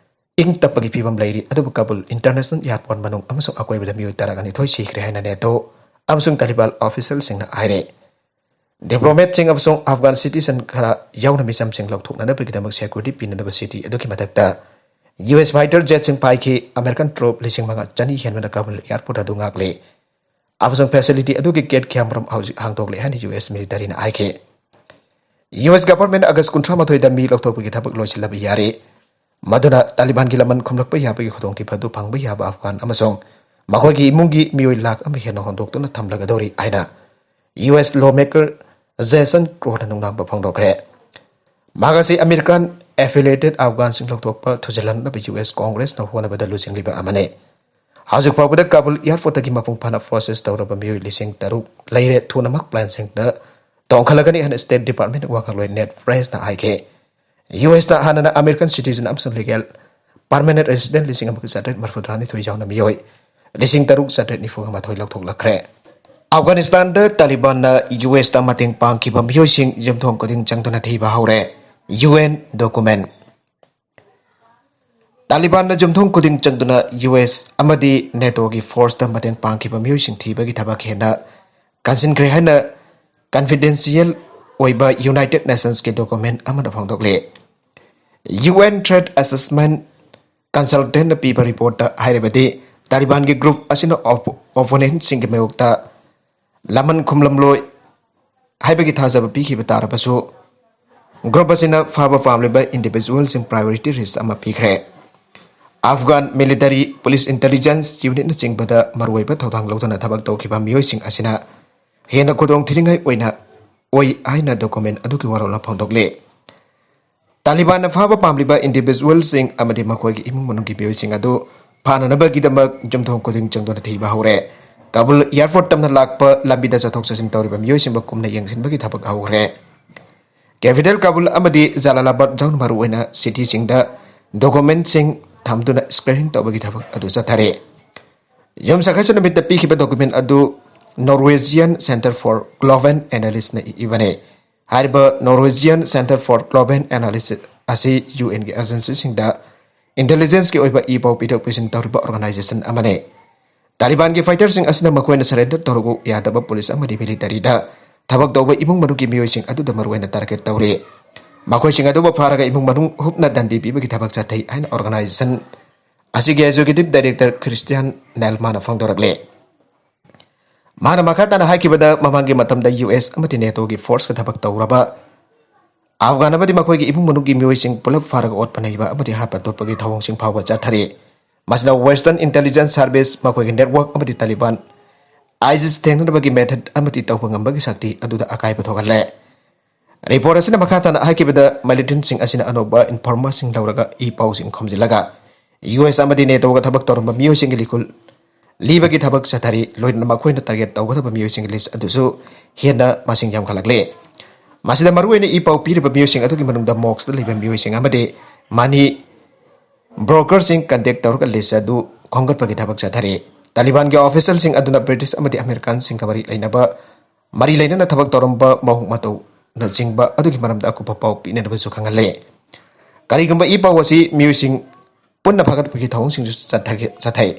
ꯏꯪ ꯇꯞꯄꯒꯤ ꯐꯤꯕꯝ ꯂꯩꯔꯤ, ꯑꯗꯨꯕꯨ ꯀꯥꯕꯨꯜ International Airport ꯃꯅꯨꯡ ꯑꯃꯁꯨꯡ ꯑꯀꯣꯏꯕꯗ ꯃꯤꯑꯣꯏ ꯇꯔꯥꯅꯤꯊꯣꯏ ꯁꯤꯈ꯭ꯔꯦ ꯍꯥꯏꯅ NATO ꯑꯃꯁꯨꯡ ꯇꯥꯂꯤꯕꯥꯟ officialꯁꯤꯡꯅ ꯍꯥꯏꯔꯦ꯫ Diplomatꯁꯤꯡ ꯑꯃꯁꯨꯡ Afghan citizen ꯈꯔ ꯌꯥꯎꯅ ꯃꯤꯆꯝꯁꯤꯡ ꯂꯧꯊꯣꯛꯅꯅꯕꯒꯤꯗꯃꯛ security ꯄꯤꯅꯅꯕ city ꯑꯗꯨꯒꯤ ꯃꯊꯛꯇ U S fighter jetꯁꯤꯡ ꯄꯥꯏꯈꯤ꯫ American troop ꯂꯤꯁꯤꯡ ꯃꯉꯥ ꯆꯅꯤ ꯍꯦꯟꯕꯅ ꯀꯥꯕꯨꯜ airport ꯑꯗꯨ ꯉꯥꯛꯂꯤ ꯑꯃꯁꯨꯡ facility ꯑꯗꯨꯒꯤ gate ꯀꯌꯥꯃꯔꯨꯝ ꯍꯧꯖꯤꯛ ꯍꯥꯡꯗꯣꯛꯂꯦ ꯍꯥꯏꯅ U S militaryꯅ ꯍꯥꯏꯈꯤ꯫ U S government August ꯀꯨꯟꯊ꯭ꯔꯥ ꯃꯥꯊꯣꯏꯗ ꯃꯤ ꯂꯧꯊꯣꯛꯄꯒꯤ ꯊꯕꯛ ꯂꯣꯏꯁꯤꯜꯂꯕ ꯌꯥꯔꯦ꯫ ꯃꯗꯨꯅ ꯇꯥꯂꯤꯕꯥꯟꯒꯤ ꯂꯃꯟ ꯈꯨꯝꯂꯛꯄ ꯌꯥꯕꯒꯤ ꯈꯨꯗꯣꯡꯊꯤꯕ ꯑꯗꯨ ꯐꯪꯕ ꯌꯥꯕ ꯑꯐꯒꯥꯟ ꯑꯃꯁꯨꯡ ꯃꯈꯣꯏꯒꯤ ꯏꯃꯨꯡꯒꯤ ꯃꯤꯑꯣꯏ ꯂꯥꯈ ꯑꯃ ꯍꯦꯟꯅ ꯍꯣꯟꯗꯣꯛꯇꯨꯅ ꯊꯝꯂꯒꯗꯧꯔꯤ ꯍꯥꯏꯅ U S lawmaker Jason Crow ꯅ ꯅꯨꯡꯅꯥꯡꯕ ꯐꯣꯡꯗꯣꯛꯈ꯭ꯔꯦ꯫ ꯃꯍꯥꯛ ꯑꯁꯤ American affiliated Afghanꯁꯤꯡ ꯂꯧꯊꯣꯛꯄ ꯊꯨꯖꯤꯜꯍꯟꯅꯕ U S Congressꯅ ꯍꯣꯠꯅꯕꯗ ꯂꯨꯆꯤꯡꯂꯤꯕ ꯑꯃꯅꯤ꯫ ꯍꯧꯖꯤꯛ ꯐꯥꯎꯕꯗ ꯀꯥꯕꯨꯜ airportꯇꯒꯤ ꯃꯄꯨꯡ ꯐꯥꯅ process ꯇꯧꯔꯕ ꯃꯤꯑꯣꯏ ꯂꯤꯁꯤꯡ ꯇꯔꯨꯛ ꯂꯩꯔꯦ꯫ ꯊꯨꯅꯃꯛ planeꯁꯤꯡꯗ ꯇꯣꯡꯈꯠꯂꯒꯅꯤ ꯍꯥꯏꯅ State Department ꯋꯥ ꯉꯥꯡꯂꯣꯏ Ned Priceꯅ ꯍꯥꯏꯈꯤ꯫ U Sꯇ ꯍꯥꯟꯅꯅ American citizen ꯑꯃꯁꯨꯡ legal permanent resident ꯂꯤꯁꯤꯡ ꯑꯃꯒ ꯆꯥꯇ꯭ꯔꯦꯠ ꯃꯔꯤꯐꯨ ꯇꯔꯥꯅꯤꯊꯣꯏ ꯌꯥꯎꯅ ꯃꯤꯑꯣꯏ ꯂꯤꯁꯤꯡ ꯇꯔꯨꯛ ꯆꯥꯇ꯭ꯔꯦꯠ ꯅꯤꯐꯨꯒ ꯃꯥꯊꯣꯏ ꯂꯧꯊꯣꯛꯂꯛꯈ꯭ꯔꯦ꯫ ꯑꯐꯒꯥꯅꯤꯁꯇꯥꯟꯗ ꯇꯥꯂꯤꯕꯥꯟꯅ ꯌꯨ ꯑꯦꯁꯇ ꯃꯇꯦꯡ ꯄꯥꯡꯈꯤꯕ ꯃꯤꯑꯣꯏꯁꯤꯡ ꯌꯨꯝꯊꯣꯡ ꯈꯨꯗꯤꯡ ꯆꯪꯗꯨꯅ ꯊꯤꯕ ꯍꯧꯔꯦ꯫ U N document. ꯇꯥꯂꯤꯕꯥꯟꯅ ꯌꯨꯝꯊꯣꯡ ꯈꯨꯗꯤꯡ ꯆꯪꯗꯨꯅ ꯌꯨ ꯑꯦꯁ ꯑꯃꯗꯤ ꯅꯦꯇꯣꯒꯤ ꯐꯣꯔꯁꯇ ꯃꯇꯦꯡ ꯄꯥꯡꯈꯤꯕ ꯃꯤꯑꯣꯏꯁꯤꯡ ꯊꯤꯕꯒꯤ ꯊꯕꯛ ꯍꯦꯟꯅ ꯀꯟꯁꯤꯟꯈ꯭ꯔꯦ ꯍꯥꯏꯅ ꯀꯟꯐꯤꯗꯦꯟꯁꯤꯌꯦꯜ ꯑꯣꯏꯕ ꯌꯨꯅꯥꯏꯇꯦꯗ ꯅꯦꯁꯟꯁꯀꯤ ꯗꯣꯀꯨꯃꯦꯟ ꯑꯃꯅ ꯐꯣꯡꯗꯣꯛꯂꯤ꯫ ꯌꯨ ꯑꯦꯟ ꯊ꯭ꯔꯦꯠ ꯑꯦꯁꯦꯁꯃꯦꯟ ꯀꯟꯁꯜꯇꯦꯟꯅ ꯄꯤꯕ ꯔꯤꯄꯣꯔꯠꯇ ꯍꯥꯏꯔꯕꯗꯤ, ꯇꯥꯂꯤꯕꯥꯟꯒꯤ ꯒ꯭ꯔꯨꯞ ꯑꯁꯤꯅ ꯑꯣꯄꯣ-, ꯑꯣꯄꯣꯅꯦꯟꯠꯁꯤꯡꯒꯤ ꯃꯥꯌꯣꯛꯇ ꯂꯃꯟ ꯈꯨꯝꯂꯝꯂꯣꯏ ꯍꯥꯏꯕꯒꯤ ꯊꯥꯖꯕ ꯄꯤꯈꯤꯕ ꯇꯥꯔꯕꯁꯨ, ꯒ꯭ꯔꯨꯞ ꯑꯁꯤꯅ ꯐꯥꯕ ꯄꯥꯝꯂꯤꯕ ꯏꯟꯗꯤꯚꯤꯖꯨꯋꯦꯜꯁꯤꯡ ꯄ꯭ꯔꯥꯏꯌꯣꯔꯤꯇꯤ ꯂꯤꯁ ꯑꯃ ꯄꯤꯈ꯭ꯔꯦ꯫ ꯑꯐꯒꯥꯟ ꯃꯤꯂꯤꯇꯔꯤ, ꯄꯨꯂꯤꯁ, ꯏꯟꯇꯦꯂꯤꯖꯦꯟꯁ ꯌꯨꯅꯤꯠꯅꯆꯤꯡꯕꯗ ꯃꯔꯨꯑꯣꯏꯕ ꯊꯧꯗꯥꯡ ꯂꯧꯗꯨꯅ ꯊꯕꯛ ꯇꯧꯈꯤꯕ ꯃꯤꯑꯣꯏꯁꯤꯡ ꯑꯁꯤꯅ ꯍꯦꯟꯅ ꯈꯨꯗꯣꯡ ꯊꯤꯅꯤꯡꯉꯥꯏ ꯑꯣꯏꯅ ꯑꯣꯏ ꯍꯥꯏꯅ ꯗꯣꯀꯨꯃꯦꯟ ꯑꯗꯨꯒꯤ ꯋꯥꯔꯣꯜꯅ ꯐꯣꯡꯗꯣꯛꯂꯤ꯫ ꯇꯥꯂꯤꯕꯥꯟꯅ ꯐꯥꯕ ꯄꯥꯝꯂꯤꯕ ꯏꯟꯗꯤꯚꯤꯖꯨꯋꯦꯜꯁꯤꯡ ꯑꯃꯗꯤ ꯃꯈꯣꯏꯒꯤ ꯏꯃꯨꯡ ꯃꯅꯨꯡꯒꯤ ꯃꯤꯑꯣꯏꯁꯤꯡ ꯑꯗꯨ ꯐꯥꯅꯅꯕꯒꯤꯗꯃꯛ ꯌꯨꯝꯊꯣꯡ ꯈꯨꯗꯤꯡ ꯆꯪꯗꯨꯅ ꯊꯤꯕ ꯍꯧꯔꯦ꯫ ꯀꯥꯕꯨꯜ ꯑꯦꯌꯔꯄꯣꯔꯠ ꯇꯝꯅ ꯂꯥꯛꯄ ꯂꯝꯕꯤꯗ ꯆꯠꯊꯣꯛ ꯆꯠꯁꯤꯟ ꯇꯧꯔꯤꯕ ꯃꯤꯑꯣꯏꯁꯤꯡꯕꯨ ꯀꯨꯞꯅ ꯌꯦꯡꯁꯤꯟꯕꯒꯤ ꯊꯕꯛ ꯍꯧꯈ꯭ꯔꯦ꯫ ꯀꯦꯄꯤꯇꯦꯜ ꯀꯥꯕꯨꯜ ꯑꯃꯗꯤ ꯖꯂꯥꯂꯥꯕꯥꯗ ꯌꯥꯎꯅ ꯃꯔꯨꯑꯣꯏꯅ ꯁꯤꯇꯤꯁꯤꯡꯗ ꯗꯣꯀꯨꯃꯦꯟꯁꯤꯡ ꯊꯝꯗꯨꯅ ꯁ꯭ꯀ꯭ꯔꯤꯅꯤꯡ ꯇꯧꯕꯒꯤ ꯊꯕꯛ ꯑꯗꯨ ꯆꯠꯊꯔꯤ꯫ ꯌꯨꯝꯁꯀꯩꯁ ꯅꯨꯃꯤꯠꯇ ꯄꯤꯈꯤꯕ ꯗꯣꯀꯨꯃꯦꯟ ꯑꯗꯨ Norwegian Centre for Global Analysisꯅ ꯏꯕꯅꯤ꯫ ꯍꯥꯏꯔꯤꯕ Norwegian Centre for Global Analysis ꯑꯁꯤ ꯌꯨ ꯑꯦꯟꯒꯤ ꯑꯦꯖꯦꯟꯁꯤꯁꯤꯡꯗ ꯏꯟꯇꯦꯂꯤꯖꯦꯟꯁꯀꯤ ꯑꯣꯏꯕ ꯏ ꯄꯥꯎ ꯄꯤꯊꯣꯛ ꯄꯤꯁꯤꯟ ꯇꯧꯔꯤꯕ ꯑꯣꯔꯒꯅꯥꯏꯖꯦꯁꯟ ꯑꯃꯅꯤ꯫ ꯇꯥꯂꯤꯕꯥꯟꯒꯤ ꯐꯥꯏꯇꯔꯁꯤꯡ ꯑꯁꯤꯅ ꯃꯈꯣꯏꯅ ꯁꯔꯦꯟꯗꯔ ꯇꯧꯔꯛꯎ ꯌꯥꯗꯕ ꯄꯨꯂꯤꯁ ꯑꯃꯗꯤ ꯃꯤꯂꯤꯇꯔꯤꯗ ꯊꯕꯛ ꯇꯧꯕ ꯏꯃꯨꯡ ꯃꯅꯨꯡꯒꯤ ꯃꯤꯑꯣꯏꯁꯤꯡ ꯑꯗꯨꯗ ꯃꯔꯨꯑꯣꯏꯅ ꯇꯥꯔꯒꯦꯠ ꯇꯧꯔꯤ꯫ ꯃꯈꯣꯏꯁꯤꯡ ꯑꯗꯨꯕꯨ ꯐꯥꯔꯒ ꯏꯃꯨꯡ ꯃꯅꯨꯡ ꯍꯨꯞꯅ ꯗꯟꯗꯤ ꯄꯤꯕꯒꯤ ꯊꯕꯛ ꯆꯠꯊꯩ ꯍꯥꯏꯅ ꯑꯣꯔꯒꯅꯥꯏꯖꯦꯁꯟ ꯑꯁꯤꯒꯤ ꯑꯦꯖꯨꯀꯦꯇꯤꯚ ꯗꯥꯏꯔꯦꯛꯇꯔ ꯈ꯭ꯔꯤꯁꯇꯤꯌꯥꯟ ꯅꯦꯜꯃꯥꯅ ꯐꯣꯡꯗꯣꯔꯛꯂꯤ꯫ ꯃꯥꯅ ꯃꯈꯥ ꯇꯥꯅ ꯍꯥꯏꯈꯤꯕꯗ, ꯃꯃꯥꯡꯒꯤ ꯃꯇꯝꯗ ꯌꯨ ꯑꯦꯁ ꯑꯃꯗꯤ ꯅꯦꯇꯣꯒꯤ ꯐꯣꯔꯁꯀ ꯊꯕꯛ ꯇꯧꯔꯕ ꯑꯐꯒꯥꯟ ꯑꯃꯗꯤ ꯃꯈꯣꯏꯒꯤ ꯏꯃꯨꯡ ꯃꯅꯨꯡꯒꯤ ꯃꯤꯑꯣꯏꯁꯤꯡ ꯄꯨꯂꯞ ꯐꯥꯔꯒ ꯑꯣꯠꯄ ꯅꯩꯕ ꯑꯃꯗꯤ ꯍꯥꯠꯄ ꯇꯣꯠꯄꯒꯤ ꯊꯧꯑꯣꯡꯁꯤꯡ ꯐꯥꯎꯕ ꯆꯠꯊꯔꯤ꯫ ꯃꯁꯤꯗ Western Intelligence Service, ꯃꯈꯣꯏꯒꯤ ꯅꯦꯠꯋꯥꯔꯛ ꯑꯃꯗꯤ ꯇꯥꯂꯤꯕꯥꯟ ꯑꯥꯏꯁꯤꯁ ꯊꯦꯡꯅꯅꯕꯒꯤ ꯃꯦꯊꯗ ꯑꯃꯗꯤ ꯇꯧꯕ ꯉꯝꯕꯒꯤ ꯁꯛꯇꯤ ꯑꯗꯨꯗ ꯑꯀꯥꯏꯕ ꯊꯣꯛꯍꯜꯂꯦ꯫ ꯔꯤꯄꯣꯔꯠ ꯑꯁꯤꯅ ꯃꯈꯥ ꯇꯥꯅ ꯍꯥꯏꯈꯤꯕꯗ, ꯃꯤꯂꯤꯇꯦꯟꯠꯁꯤꯡ ꯑꯁꯤꯅ ꯑꯅꯧꯕ ꯏꯟꯐꯣꯔꯃꯔꯁꯤꯡ ꯂꯧꯔꯒ ꯏ ꯄꯥꯎꯁꯤꯡ ꯈꯣꯝꯖꯤꯜꯂꯒ ꯌꯨ ꯑꯦꯁ ꯑꯃꯗꯤ ꯅꯦꯇꯣꯒ ꯊꯕꯛ ꯇꯧꯔꯝꯕ ꯃꯤꯑꯣꯏꯁꯤꯡꯒꯤ ꯂꯤꯈꯨꯜ ꯂꯤꯕꯒꯤ ꯊꯕꯛ ꯆꯠꯊꯔꯤ꯫ ꯂꯣꯏꯅꯅ ꯃꯈꯣꯏꯅ ꯇꯥꯔꯒꯦꯠ ꯇꯧꯒꯗꯕ ꯃꯤꯑꯣꯏꯁꯤꯡꯒꯤ ꯂꯤꯁ ꯑꯗꯨꯁꯨ ꯍꯦꯟꯅ ꯃꯁꯤꯡ ꯌꯥꯝꯈꯠꯂꯛꯂꯤ꯫ ꯃꯁꯤꯗ ꯃꯔꯨꯑꯣꯏꯅ ꯏ ꯄꯥꯎ ꯄꯤꯔꯤꯕ ꯃꯤꯑꯣꯏꯁꯤꯡ ꯑꯗꯨꯒꯤ ꯃꯅꯨꯡꯗ ꯃꯣꯛꯁꯇ ꯂꯩꯕ ꯃꯤꯑꯣꯏꯁꯤꯡ ꯑꯃꯗꯤ ꯃꯅꯤ ꯕ꯭ꯔꯣꯀꯔꯁꯤꯡ ꯀꯟꯇꯦꯛ ꯇꯧꯔꯒ ꯂꯤꯁ ꯑꯗꯨ ꯈꯣꯝꯒꯠꯄꯒꯤ ꯊꯕꯛ ꯆꯠꯊꯔꯤ꯫ ꯇꯥꯂꯤꯕꯥꯟꯒꯤ ꯑꯣꯐꯤꯁꯤꯌꯦꯜꯁꯤꯡ ꯑꯗꯨꯅ ꯕ꯭ꯔꯤꯇꯤꯁ ꯑꯃꯗꯤ ꯑꯃꯦꯔꯤꯀꯥꯟꯁꯤꯡꯒ ꯃꯔꯤ ꯂꯩꯅꯕ, ꯃꯔꯤ ꯂꯩꯅꯅ ꯊꯕꯛ ꯇꯧꯔꯝꯕ ꯃꯑꯣꯡ ꯃꯇꯧꯅꯆꯤꯡꯕ ꯑꯗꯨꯒꯤ ꯃꯔꯝꯗ ꯑꯀꯨꯞꯄ ꯄꯥꯎ ꯄꯤꯅꯅꯕꯁꯨ ꯈꯪꯍꯜꯂꯦ꯫ ꯀꯔꯤꯒꯨꯝꯕ ꯏ ꯄꯥꯎ ꯑꯁꯤ ꯃꯤꯑꯣꯏꯁꯤꯡ ꯄꯨꯟꯅ ꯐꯥꯒꯠꯄꯒꯤ ꯊꯧꯑꯣꯡꯁꯤꯡꯁꯨ ꯆꯠꯊꯒꯦ-, ꯆꯠꯊꯩ꯫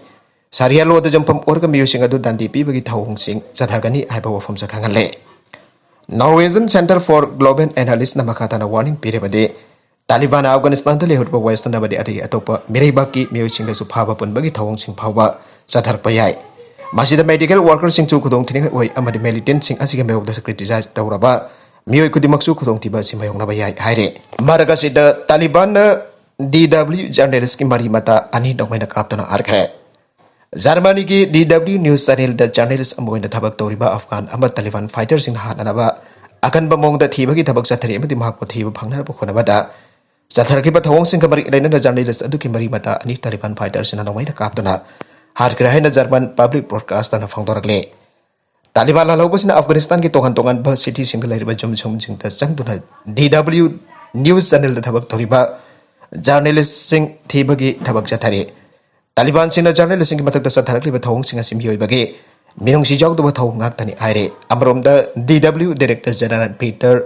ꯁꯥꯔꯤꯌꯥ ꯂꯣꯗ ꯌꯨꯝꯐꯝ ꯑꯣꯏꯔꯒ ꯃꯤꯑꯣꯏꯁꯤꯡ ꯑꯗꯨ ꯗꯟꯗꯤ ꯄꯤꯕꯒꯤ ꯊꯧꯑꯣꯡꯁꯤꯡ ꯆꯠꯊꯒꯅꯤ ꯍꯥꯏꯕ ꯋꯥꯐꯝꯁꯨ ꯈꯪꯍꯜꯂꯦ꯫ Norwegian Center for Global Analysis ꯅ ꯃꯈꯥ ꯇꯥꯅ ꯋꯥꯔꯅꯤꯡ ꯄꯤꯔꯕꯗꯤ, ꯇꯥꯂꯤꯕꯥꯟꯅ ꯑꯐꯒꯥꯅꯤꯁꯇꯥꯟꯗ ꯂꯩꯍꯧꯔꯤꯕ ꯋꯦꯁꯇꯔꯟ ꯑꯃꯗꯤ ꯑꯇꯩ ꯑꯇꯣꯞꯄ ꯃꯤꯔꯩꯕꯥꯛꯀꯤ ꯃꯤꯑꯣꯏꯁꯤꯡꯗꯁꯨ ꯐꯥꯕ ꯄꯨꯟꯕꯒꯤ ꯊꯧꯑꯣꯡꯁꯤꯡ ꯐꯥꯎꯕ ꯆꯠꯊꯔꯛꯄ ꯌꯥꯏ꯫ ꯃꯁꯤꯗ ꯃꯦꯗꯤꯀꯦꯜ ꯋꯥꯔꯀꯔꯁꯤꯡꯁꯨ ꯈꯨꯗꯣꯡꯊꯤꯅꯤꯡꯉꯥꯏ ꯑꯣꯏ ꯑꯃꯗꯤ ꯃꯤꯂꯤꯇꯦꯟꯁꯤꯡ ꯑꯁꯤꯒꯤ ꯃꯥꯌꯣꯛꯇ ꯀ꯭ꯔꯤꯇꯤꯁꯥꯏꯖ ꯇꯧꯔꯕ ꯃꯤꯑꯣꯏ ꯈꯨꯗꯤꯡꯃꯛꯁꯨ ꯈꯨꯗꯣꯡꯊꯤꯕ ꯑꯁꯤ ꯃꯥꯌꯣꯛꯅꯕ ꯌꯥꯏ ꯍꯥꯏꯔꯤ꯫ ꯃꯔꯛ ꯑꯁꯤꯗ, ꯇꯥꯂꯤꯕꯥꯟꯅ ꯗꯤ ꯗꯕ꯭ꯂꯤꯎ ꯖꯔꯅꯦꯂꯤꯁꯀꯤ ꯃꯔꯤ ꯃꯇꯥ ꯑꯅꯤ ꯅꯣꯡꯃꯩꯅ ꯀꯥꯞꯇꯨꯅ ꯍꯥꯠꯈ꯭ꯔꯦ꯫ ꯖꯔꯃꯅꯤꯒꯤ ꯗꯤ ꯗꯕ꯭ꯂꯤꯎ ꯅ꯭ꯌꯨꯁ ꯆꯦꯅꯦꯜꯗ ꯖꯔꯅꯦꯂꯤꯁ ꯑꯃ ꯑꯣꯏꯅ ꯊꯕꯛ ꯇꯧꯔꯤꯕ ꯑꯐꯒꯥꯟ ꯑꯃ ꯇꯥꯂꯤꯕꯥꯟ ꯐꯥꯏꯇꯔꯁꯤꯡꯅ ꯍꯥꯠꯅꯅꯕ ꯑꯀꯟꯕ ꯃꯑꯣꯡꯗ ꯊꯤꯕꯒꯤ ꯊꯕꯛ ꯆꯠꯊꯔꯤ ꯑꯃꯗꯤ ꯃꯍꯥꯛꯄꯨ ꯊꯤꯕ ꯐꯪꯅꯅꯕ ꯍꯣꯠꯅꯕꯗ ꯆꯠꯊꯔꯛꯈꯤꯕ ꯊꯧꯑꯣꯡꯁꯤꯡꯒ ꯃꯔꯤ ꯂꯩꯅꯅ ꯖꯔꯅꯦꯂꯤꯁ ꯑꯗꯨꯒꯤ ꯃꯔꯤ ꯃꯇꯥ ꯑꯅꯤ ꯇꯥꯂꯤꯕꯥꯟ ꯐꯥꯏꯇꯔꯁꯤꯡꯅ ꯅꯣꯡꯃꯩꯅ ꯀꯥꯞꯇꯨꯅ ꯍꯥꯠꯈ꯭ꯔꯦ ꯍꯥꯏꯅ ꯖꯔꯃꯟ ꯄꯕ꯭ꯂꯤꯛ ꯕ꯭ꯔꯣꯗꯀꯥꯁꯇꯔꯅ ꯐꯣꯡꯗꯣꯔꯛꯂꯤ꯫ ꯇꯥꯂꯤꯕꯥꯟ ꯂꯥꯜꯍꯧꯕꯁꯤꯅ ꯑꯐꯒꯥꯅꯤꯁꯇꯥꯟꯒꯤ ꯇꯣꯉꯥꯟ ꯇꯣꯉꯥꯟꯕ ꯁꯤꯇꯤꯁꯤꯡꯗ ꯂꯩꯔꯤꯕ ꯌꯨꯝ ꯌꯨꯝꯁꯤꯡꯗ ꯆꯪꯗꯨꯅ ꯗꯤ ꯗꯕ꯭ꯂꯤꯎ ꯅ꯭ꯌꯨꯁ ꯆꯦꯅꯦꯜꯗ ꯊꯕꯛ ꯇꯧꯔꯤꯕ ꯖꯔꯅꯦꯂꯤꯁꯁꯤꯡ ꯊꯤꯕꯒꯤ ꯊꯕꯛ ꯆꯠꯊꯔꯤ꯫ ꯇꯥꯂꯤꯕꯥꯟꯁꯤꯡꯅ ꯖꯔꯅꯦꯂꯤꯁꯁꯤꯡꯒꯤ ꯃꯊꯛꯇ ꯆꯠꯊꯔꯛꯂꯤꯕ ꯊꯧꯑꯣꯡꯁꯤꯡ ꯑꯁꯤ ꯃꯤꯑꯣꯏꯕꯒꯤ ꯃꯤꯅꯨꯡꯁꯤ ꯌꯥꯎꯗꯕ ꯊꯧꯑꯣꯡ ꯉꯥꯛꯇꯅꯤ ꯍꯥꯏꯔꯤ꯫ ꯑꯃꯔꯣꯝꯗ, D W director general Peter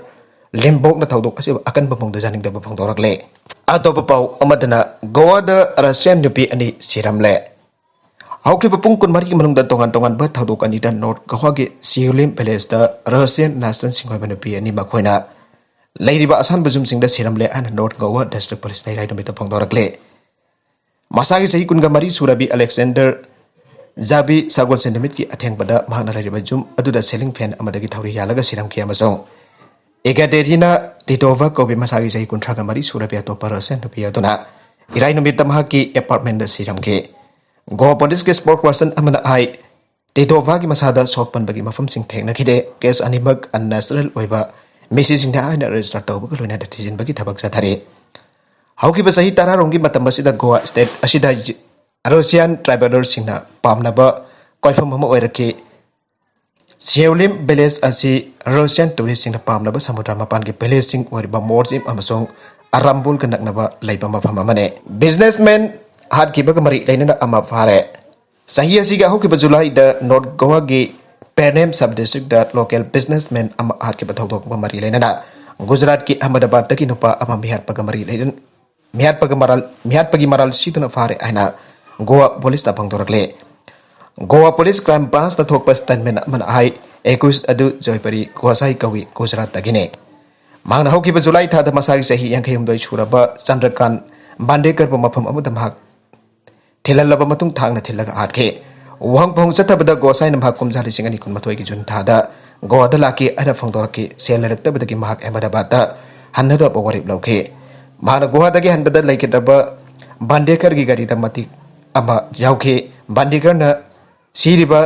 ꯂꯤꯝꯕꯣꯛꯅ ꯊꯧꯗꯣꯛ ꯑꯁꯤꯕꯨ ꯑꯀꯟꯕ ꯃꯑꯣꯡꯗ ꯌꯥꯅꯤꯡꯗꯕ ꯐꯣꯡꯗꯣꯔꯛꯂꯦ꯫ ꯑꯇꯣꯞꯄ ꯄꯥꯎ ꯑꯃꯗꯅ, ꯒꯣꯋꯥꯗ ꯔꯁꯤꯌꯥꯟ ꯅꯨꯄꯤ ꯑꯅꯤ ꯁꯤꯔꯝꯂꯦ꯫ ꯍꯧꯈꯤꯕ ꯄꯨꯡ ꯀꯨꯟꯃꯔꯤꯒꯤ ꯃꯅꯨꯡꯗ ꯇꯣꯉꯥꯟ ꯇꯣꯉꯥꯟꯕ ꯊꯧꯗꯣꯛ ꯑꯅꯤꯗ ꯅꯣꯔꯠ ꯒꯣꯋꯥꯒꯤ ꯁꯤꯌꯨꯂꯤꯝ ꯚꯤꯂꯦꯖꯇ ꯔꯁꯤꯌꯟ ꯅꯦꯁꯅꯦꯜꯁꯤꯡ ꯑꯣꯏꯕ ꯅꯨꯄꯤ ꯑꯅꯤꯃꯛ ꯑꯩꯈꯣꯏꯅ ꯂꯩꯔꯤꯕ ꯑꯁꯥꯟꯕ ꯌꯨꯝꯁꯤꯡꯗ ꯁꯤꯔꯝꯂꯦ ꯍꯥꯏꯅ ꯅꯣꯔꯠ ꯒꯣꯋꯥ ꯗꯤꯁꯇ꯭ꯔꯤꯛ ꯄꯨꯂꯤꯁꯅ ꯏꯔꯥꯏ ꯅꯨꯃꯤꯠꯇ ꯐꯣꯡꯗꯣꯔꯛꯂꯦ꯫ ꯃꯁꯥꯒꯤ ꯆꯍꯤ ꯀꯨꯟꯒ ꯃꯔꯤ ꯁꯨꯔꯕꯤ ꯑꯂꯦꯛꯁꯦꯟꯗꯔ ꯖꯥꯕꯤ ꯁꯒꯣꯜꯁꯦꯟ ꯅꯨꯃꯤꯠꯀꯤ ꯑꯊꯦꯡꯕꯗ ꯃꯍꯥꯛꯅ ꯂꯩꯔꯤꯕ ꯌꯨꯝ ꯑꯗꯨꯗ ꯁꯤꯂꯤꯡ ꯐꯦꯟ ꯑꯃꯗꯒꯤ ꯊꯧꯔꯤ ꯌꯥꯜꯂꯒ ꯁꯤꯔꯝꯈꯤ ꯑꯃꯁꯨꯡ ꯏꯒꯥꯗꯦꯔꯤꯅꯥ ꯇꯤꯇꯣꯚꯥ ꯀꯧꯕꯤ ꯃꯁꯥꯒꯤ ꯆꯍꯤ ꯀꯨꯟꯊ꯭ꯔꯥꯒ ꯃꯔꯤ ꯁꯨꯔꯕꯤ ꯑꯇꯣꯞꯄ ꯔꯁꯤꯌꯟ ꯅꯨꯄꯤ ꯑꯗꯨꯅ ꯏꯔꯥꯏ ꯅꯨꯃꯤꯠꯇ ꯃꯍꯥꯛꯀꯤ ꯑꯦꯄꯥꯔꯠꯃꯦꯟꯗ ꯁꯤꯔꯝꯈꯤ꯫ ꯒꯣꯋꯥ ꯄꯨꯂꯤꯁꯀꯤ ꯁ꯭ꯄꯣꯛꯁꯄꯔꯁꯟ ꯑꯃꯅ ꯍꯥꯏ, ꯇꯤꯇꯣꯚꯥꯒꯤ ꯃꯁꯥꯗ ꯁꯣꯛ ꯄꯟꯕꯒꯤ ꯃꯐꯝꯁꯤꯡ ꯊꯦꯡꯅꯈꯤꯗꯦ꯫ ꯀꯦꯁ ꯑꯅꯤꯃꯛ ꯑꯟꯅꯦꯆꯔꯦꯜ ꯑꯣꯏꯕ ꯃꯤꯁꯤꯁꯤꯡꯅ ꯍꯥꯏꯅ ꯔꯦꯖꯤꯁꯇꯔ ꯇꯧꯕꯒ ꯂꯣꯏꯅꯅ ꯊꯤꯖꯤꯟꯕꯒꯤ ꯊꯕꯛ ꯆꯠꯊꯔꯤ꯫ ꯍꯧꯈꯤꯕ ꯆꯍꯤ ꯇꯔꯥꯔꯣꯝꯒꯤ ꯃꯇꯝ ꯑꯁꯤꯗ ꯒꯣꯋꯥ ꯁ꯭ꯇꯦꯠ ꯑꯁꯤꯗ ꯔꯁꯤꯌꯥꯟ ꯇ꯭ꯔꯥꯏꯕꯦꯂꯔꯁꯤꯡꯅ ꯄꯥꯝꯅꯕ ꯀꯣꯏꯐꯝ ꯑꯃ ꯑꯣꯏꯔꯛꯈꯤ꯫ ꯁꯤꯌꯣꯂꯤꯝ ꯚꯤꯂꯦꯖ ꯑꯁꯤ ꯔꯁꯤꯌꯥꯟ ꯇꯨꯔꯤꯁꯁꯤꯡꯅ ꯄꯥꯝꯅꯕ ꯁꯃꯨꯗ꯭ꯔ ꯃꯄꯥꯟꯒꯤ ꯚꯤꯂꯦꯖꯁꯤꯡ ꯑꯣꯏꯔꯤꯕ ꯃꯣꯔꯖꯤꯝ ꯑꯃꯁꯨꯡ ꯑꯔꯥꯝꯕꯨꯜꯒ ꯅꯛꯅꯕ ꯂꯩꯕ ꯃꯐꯝ ꯑꯃꯅꯤ꯫ ꯕꯤꯖꯤꯅꯦꯁꯃꯦꯟ ꯍꯥꯠꯈꯤꯕꯒ ꯃꯔꯤ ꯂꯩꯅꯅ ꯑꯃ ꯐꯥꯔꯦ꯫ ꯆꯍꯤ ꯑꯁꯤꯒꯤ ꯍꯧꯈꯤꯕ ꯖꯨꯂꯥꯏꯗ ꯅꯣꯔꯠ ꯒꯣꯋꯥꯒꯤ ꯄꯦꯔꯅꯦꯝ ꯁꯕ ꯗꯤꯁꯇ꯭ꯔꯤꯛꯇ ꯂꯣꯀꯦꯜ ꯕꯤꯖꯤꯅꯦꯁꯃꯦꯟ ꯑꯃ ꯍꯥꯠꯈꯤꯕ ꯊꯧꯗꯣꯛꯀ ꯃꯔꯤ ꯂꯩꯅꯅ ꯒꯨꯖꯔꯥꯠꯀꯤ ꯑꯍꯃꯗꯥꯕꯥꯗꯇꯒꯤ ꯅꯨꯄꯥ ꯑꯃ ꯃꯤꯍꯥꯠꯄꯒ ꯃꯔꯤ ꯂꯩꯅ ꯃꯤꯍꯥꯠꯄꯒ ꯃꯔꯥꯜ ꯃꯤꯍꯥꯠꯄꯒꯤ ꯃꯔꯥꯜ ꯁꯤꯗꯨꯅ ꯐꯥꯔꯦ ꯍꯥꯏꯅ ꯒꯣꯋꯥ ꯄꯨꯂꯤꯁꯅ ꯐꯣꯡꯗꯣꯔꯛꯂꯦ꯫ ꯒꯣꯋꯥ ꯄꯨꯂꯤꯁ ꯀ꯭ꯔꯥꯏꯝ ꯕ꯭ꯔꯥꯟꯁꯅ ꯊꯣꯛꯄ ꯁ꯭ꯇꯦꯠꯃꯦꯟ ꯑꯃꯅ ꯍꯥꯏ, ꯑꯦꯀ꯭ꯌꯨꯁ ꯑꯗꯨ ꯖꯣꯏꯄꯔꯤ ꯒꯣꯁꯥꯏ ꯀꯧꯏ, ꯒꯨꯖꯔꯥꯠꯇꯒꯤꯅꯤ꯫ ꯃꯍꯥꯛꯅ ꯍꯧꯈꯤꯕ ꯖꯨꯂꯥꯏ ꯊꯥꯗ ꯃꯁꯥꯒꯤ ꯆꯍꯤ ꯌꯥꯡꯈꯩ ꯍꯨꯝꯗꯣꯏ ꯁꯨꯔꯕ ꯆꯟꯗ꯭ꯔꯀꯥꯟ ꯕꯥꯟꯗꯦꯀꯔꯕꯨ ꯃꯐꯝ ꯑꯃꯗ ꯃꯍꯥꯛ ꯊꯤꯜꯍꯜꯂꯕ ꯃꯇꯨꯡ ꯊꯥꯡꯅ ꯊꯤꯜꯂꯒ ꯍꯥꯠꯈꯤ꯫ ꯋꯥꯍꯪ ꯄꯥꯎꯍꯪ ꯆꯠꯊꯕꯗ ꯒꯣꯁꯥꯏꯅ ꯃꯍꯥꯛ ꯀꯨꯝꯖꯥ ꯂꯤꯁꯤꯡ ꯑꯅꯤ ꯀꯨꯟꯃꯥꯊꯣꯏꯒꯤ ꯖꯨꯟ ꯊꯥꯗ ꯒꯣꯋꯥꯗ ꯂꯥꯛꯈꯤ ꯍꯥꯏꯅ ꯐꯣꯡꯗꯣꯔꯛꯈꯤ꯫ ꯁꯦꯜ ꯂꯩꯔꯛꯇꯕꯗꯒꯤ ꯃꯍꯥꯛ ꯑꯍꯃꯗꯥꯕꯥꯗꯇ ꯍꯟꯅꯅꯕ ꯋꯥꯔꯦꯞ ꯂꯧꯈꯤ꯫ ꯃꯍꯥꯛꯅ ꯒꯣꯋꯥꯗꯒꯤ ꯍꯟꯕꯗ ꯂꯩꯈꯤꯗ꯭ꯔꯕ ꯕꯥꯟꯗꯦꯀꯔꯒꯤ ꯒꯥꯔꯤꯗ ꯃꯇꯤꯛ ꯑꯃ ꯌꯥꯎꯈꯤ꯫ ꯕꯥꯟꯗꯦꯀꯔꯅ ꯁꯤꯔꯤꯕ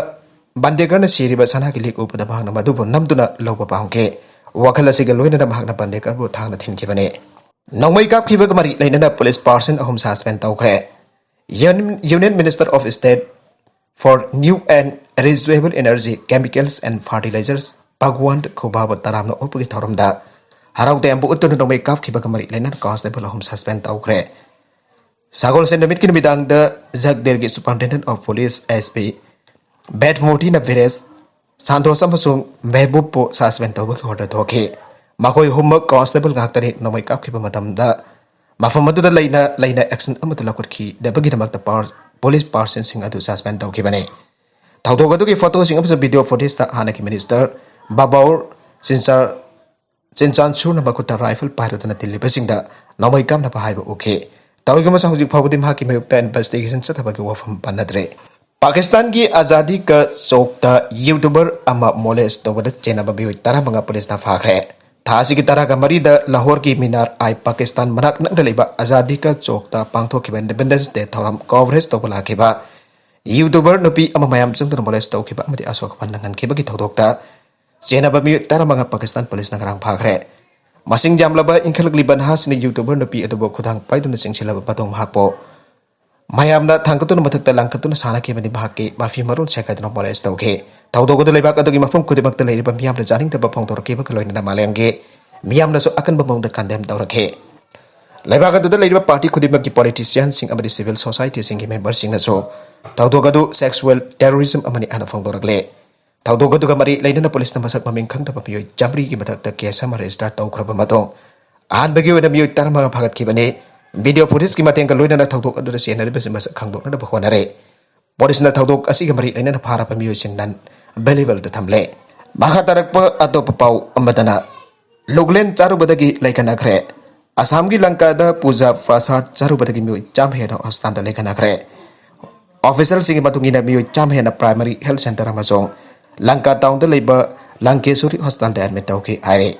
ꯕꯥꯟꯗꯦꯀꯔꯅ ꯁꯤꯔꯤꯕ ꯁꯅꯥꯒꯤ ꯂꯤꯛ ꯎꯕꯗ ꯃꯍꯥꯛꯅ ꯃꯗꯨꯕꯨ ꯅꯝꯗꯨꯅ ꯂꯧꯕ ꯄꯥꯝꯈꯤ꯫ ꯋꯥꯈꯜ ꯑꯁꯤꯒ ꯂꯣꯏꯅꯅ ꯃꯍꯥꯛꯅ ꯕꯥꯟꯗꯦꯀꯔꯕꯨ ꯊꯥꯡꯅ ꯊꯤꯟꯈꯤꯕꯅꯤ꯫ ꯅꯣꯡꯃꯩ ꯀꯥꯞꯈꯤꯕꯒ ꯃꯔꯤ ꯂꯩꯅꯅ ꯄꯨꯂꯤꯁ ꯄꯥꯔꯁꯟ ꯑꯍꯨꯝ ꯁꯁꯄꯦꯟ ꯇꯧꯈ꯭ꯔꯦ꯫ Union Minister of State for New and Renewable Energy, Chemicals and Fertilizers ꯚꯒꯋꯥꯟ ꯈꯨꯕꯥꯕ ꯇꯔꯥꯝꯅ ꯑꯣꯛꯄꯒꯤ ꯊꯧꯔꯝꯗ ꯍꯔꯥꯎ ꯇꯌꯥꯝꯕ ꯎꯠꯇꯨꯅ ꯅꯣꯡꯃꯩ ꯀꯥꯞꯈꯤꯕꯒ ꯃꯔꯤ ꯂꯩꯅꯅ ꯀꯣꯟꯁꯇꯦꯕꯜ ꯑꯍꯨꯝ ꯁꯁꯄꯦꯟ ꯇꯧꯈ꯭ꯔꯦ꯫ ꯁꯒꯣꯜꯁꯦꯟ ꯅꯨꯃꯤꯠꯀꯤ ꯅꯨꯃꯤꯗꯥꯡꯗ ꯖꯒꯗꯦꯔꯒꯤ superintendent of police, S P, ꯕꯦꯗꯃꯣꯇꯤꯅ ꯚꯤꯔꯦꯁ ꯁꯥꯟꯇꯣꯁ ꯑꯃꯁꯨꯡ ꯃꯦꯍꯕꯨꯕꯄꯨ ꯁꯁꯄꯦꯟ ꯇꯧꯕꯒꯤ ꯑꯣꯔꯗꯔ ꯊꯣꯛꯈꯤ꯫ ꯃꯈꯣꯏ ꯑꯍꯨꯝꯃꯛ ꯀꯣꯟꯁꯇꯦꯕꯜ ꯉꯥꯛꯇꯅꯤ꯫ ꯅꯣꯡꯃꯩ ꯀꯥꯞꯈꯤꯕ ꯃꯇꯝꯗ ꯃꯐꯝ ꯑꯗꯨꯗ ꯂꯩꯅ ꯂꯩꯅ ꯑꯦꯛꯁꯟ ꯑꯃꯠꯇ ꯂꯧꯈꯠꯈꯤꯗꯕꯒꯤꯗꯃꯛꯇ ꯄꯥꯔ-, ꯄꯨꯂꯤꯁ ꯄꯥꯔꯁꯟꯁꯤꯡ ꯑꯗꯨ ꯁꯁꯄꯦꯟ ꯇꯧꯈꯤꯕꯅꯤ꯫ ꯊꯧꯗꯣꯛ ꯑꯗꯨꯒꯤ ꯐꯣꯇꯣꯁꯤꯡ ꯑꯃꯁꯨꯡ ꯚꯤꯗꯤꯑꯣ ꯐꯨꯇꯦꯖꯇ ꯍꯥꯟꯅꯒꯤ ꯃꯤꯅꯤꯁꯇꯔ ꯕꯥꯕꯥꯎꯔ ꯆꯤꯟꯆꯥꯔ ꯆꯤꯟꯆꯥꯟꯁꯨꯔꯅ ꯃꯈꯨꯠꯇ ꯔꯥꯏꯐꯜ ꯄꯥꯏꯔꯗꯨꯅ ꯇꯤꯜꯂꯤꯕꯁꯤꯡꯗ ꯅꯣꯡꯃꯩ ꯀꯥꯞꯅꯕ ꯍꯥꯏꯕ ꯎꯈꯤ꯫ ꯇꯧꯏꯒꯨꯝꯕꯁꯨ ꯍꯧꯖꯤꯛ ꯐꯥꯎꯕꯗꯤ ꯃꯍꯥꯛꯀꯤ ꯃꯥꯌꯣꯛꯇ ꯏꯟꯚꯦꯁꯇꯤꯒꯦꯁꯟ ꯆꯠꯊꯕꯒꯤ ꯋꯥꯐꯝ ꯄꯟꯅꯗ꯭ꯔꯤ꯫ ꯄꯥꯀꯤꯁꯇꯥꯟꯒꯤ ꯑꯖꯥꯗꯤ ꯀ ꯆꯣꯛꯇ ꯌꯨꯇꯨꯕꯔ ꯑꯃ ꯃꯣꯂꯦꯁ ꯇꯧꯕꯗ ꯆꯦꯟꯅꯕ ꯃꯤꯑꯣꯏ ꯇꯔꯥꯃꯉꯥ ꯄꯨꯂꯤꯁꯅ ꯐꯥꯈ꯭ꯔꯦ꯫ ꯊꯥ ꯑꯁꯤꯒꯤ ꯇꯔꯥꯒ ꯃꯔꯤꯗ ꯂꯥꯍꯣꯔꯒꯤ ꯃꯤꯅꯥꯔ ꯑꯥꯏ ꯄꯥꯀꯤꯁꯇꯥꯟ ꯃꯅꯥꯛ ꯅꯛꯅ ꯂꯩꯕ ꯑꯖꯥꯗꯤ ꯀ ꯆꯣꯛꯇ ꯄꯥꯡꯊꯣꯛꯈꯤꯕ ꯏꯟꯗꯤꯄꯦꯟꯗꯦꯟꯁ ꯗꯦ ꯊꯧꯔꯝ ꯀꯣꯚꯔꯦꯖ ꯇꯧꯕ ꯂꯥꯛꯈꯤꯕ ꯌꯨꯇꯨꯕꯔ ꯅꯨꯄꯤ ꯑꯃ ꯃꯌꯥꯝ ꯆꯪꯗꯨꯅ ꯃꯣꯂꯦꯁ ꯇꯧꯈꯤꯕ ꯑꯃꯗꯤ ꯑꯁꯣꯛ ꯑꯄꯟ ꯅꯪꯍꯟꯈꯤꯕꯒꯤ ꯊꯧꯗꯣꯛꯇ ꯆꯦꯟꯅꯕ ꯃꯤꯑꯣꯏ ꯇꯔꯥꯃꯉꯥ ꯄꯥꯀꯤꯁꯇꯥꯟ ꯄꯨꯂꯤꯁꯅ ꯉꯔꯥꯡ ꯐꯥꯈ꯭ꯔꯦ꯫ ꯃꯁꯤꯡ ꯌꯥꯝꯂꯕ ꯏꯟꯈꯠꯂꯛꯂꯤꯕ ꯅꯍꯥꯁꯤꯡꯅ ꯌꯨꯇꯨꯕꯔ ꯅꯨꯄꯤ ꯑꯗꯨꯕꯨ ꯈꯨꯗꯥꯡ ꯄꯥꯏꯗꯨꯅ ꯆꯦꯟꯁꯤꯜꯂꯕ ꯃꯇꯨꯡ ꯃꯍꯥꯛꯄꯨ ꯃꯌꯥꯝꯅ ꯊꯥꯡꯒꯠꯇꯨꯅ ꯃꯊꯛꯇ ꯂꯪꯈꯠꯇꯨꯅ ꯁꯥꯟꯅꯈꯤꯕꯅꯤ꯫ ꯃꯍꯥꯛꯀꯤ ꯃꯐꯤ ꯃꯔꯣꯟ ꯁꯦꯒꯥꯏꯗꯨꯅ ꯃꯣꯂꯦꯁ ꯇꯧꯈꯤ꯫ ꯊꯧꯗꯣꯛ ꯑꯗꯨ ꯂꯩꯕꯥꯛ ꯑꯗꯨꯒꯤ ꯃꯐꯝ ꯈꯨꯗꯤꯡꯃꯛꯇ ꯂꯩꯔꯤꯕ ꯃꯤꯌꯥꯝꯅ ꯌꯥꯅꯤꯡꯗꯕ ꯐꯣꯡꯗꯣꯔꯛꯈꯤꯕꯒ ꯂꯣꯏꯅꯅ ꯃꯥꯂꯦꯝꯒꯤ ꯃꯤꯌꯥꯝꯅꯁꯨ ꯑꯀꯟꯕ ꯃꯑꯣꯡꯗ ꯀꯟꯗꯦꯝ ꯇꯧꯔꯛꯈꯤ꯫ ꯂꯩꯕꯥꯛ ꯑꯗꯨꯗ ꯂꯩꯔꯤꯕ ꯄꯥꯔꯇꯤ ꯈꯨꯗꯤꯡꯃꯛꯀꯤ ꯄꯣꯂꯤꯇꯤꯁꯤꯌꯥꯟꯁꯤꯡ ꯑꯃꯗꯤ ꯁꯤꯚꯤꯜ ꯁꯣꯁꯥꯏꯇꯤꯁꯤꯡꯒꯤ ꯃꯦꯝꯕꯔꯁꯤꯡꯅꯁꯨ ꯊꯧꯗꯣꯛ ꯑꯗꯨ ꯁꯦꯛꯁꯨꯋꯦꯜ ꯇꯦꯔꯣꯔꯤꯖꯝ ꯑꯃꯅꯤ ꯍꯥꯏꯅ ꯐꯣꯡꯗꯣꯔꯛꯂꯦ꯫ ꯊꯧꯗꯣꯛ ꯑꯗꯨꯒ ꯃꯔꯤ ꯂꯩꯅꯅ ꯄꯨꯂꯤꯁꯅ ꯃꯁꯛ ꯃꯃꯤꯡ ꯈꯪꯗꯕ ꯃꯤꯑꯣꯏ ꯆꯥꯃꯔꯤꯒꯤ ꯃꯊꯛꯇ ꯀꯦꯁ ꯑꯃ ꯔꯦꯖꯤꯁꯇꯥꯔ ꯇꯧꯈ꯭ꯔꯕ ꯃꯇꯨꯡ, ꯑꯍꯥꯟꯕꯒꯤ ꯑꯣꯏꯅ ꯃꯤꯑꯣꯏ ꯇꯔꯥꯃꯉꯥ ꯐꯥꯒꯠꯈꯤꯕꯅꯤ꯫ ꯚꯤꯗꯤꯑꯣ ꯐꯨꯇꯦꯖꯀꯤ ꯃꯇꯦꯡꯒ ꯂꯣꯏꯅꯅ ꯊꯧꯗꯣꯛ ꯑꯗꯨꯗ ꯆꯦꯟꯅꯔꯤꯕꯁꯤꯡ ꯃꯁꯛ ꯈꯪꯗꯣꯛꯅꯅꯕ ꯍꯣꯠꯅꯔꯦ꯫ ꯄꯨꯂꯤꯁꯅ ꯊꯧꯗꯣꯛ ꯑꯁꯤꯒ ꯃꯔꯤ ꯂꯩꯅꯅ ꯐꯥꯔꯕ ꯃꯤꯑꯣꯏꯁꯤꯡ ꯅꯟ ꯑꯦꯚꯦꯂꯦꯕꯜꯗ ꯊꯝꯂꯦ꯫ ꯃꯈꯥ ꯇꯥꯔꯛꯄ ꯑꯇꯣꯞꯄ ꯄꯥꯎ ꯑꯃꯗꯅ, ꯂꯨꯛꯂꯦꯟ ꯆꯥꯔꯨꯕꯗꯒꯤ ꯂꯩꯈꯠꯅꯈ꯭ꯔꯦ꯫ ꯑꯁꯥꯝꯒꯤ ꯂꯪꯀꯥꯗ ꯄꯨꯖꯥ ꯄ꯭ꯔꯁꯥꯗ ꯆꯥꯔꯨꯕꯗꯒꯤ ꯃꯤꯑꯣꯏ ꯆꯥꯝꯃ ꯍꯦꯟꯅ ꯍꯣꯁꯄꯤꯇꯥꯜꯗ ꯂꯩꯈꯠꯅꯈ꯭ꯔꯦ꯫ ꯑꯣꯐꯤꯁꯤꯌꯦꯜꯁꯤꯡꯒꯤ ꯃꯇꯨꯡ ꯏꯟꯅ, ꯃꯤꯑꯣꯏ ꯆꯥꯝꯃ ꯍꯦꯟꯅ ꯄ꯭ꯔꯥꯏꯃꯔꯤ ꯍꯦꯜꯊ ꯁꯦꯟꯇꯔ ꯑꯃꯁꯨꯡ ꯂꯪꯀꯥ ꯇꯥꯎꯟꯗ ꯂꯩꯕ ꯂꯪꯀꯦꯁꯣꯔꯤ ꯍꯣꯁꯄꯤꯇꯥꯜꯗ ꯑꯦꯗꯃꯤꯠ ꯇꯧꯈꯤ ꯍꯥꯏꯔꯤ꯫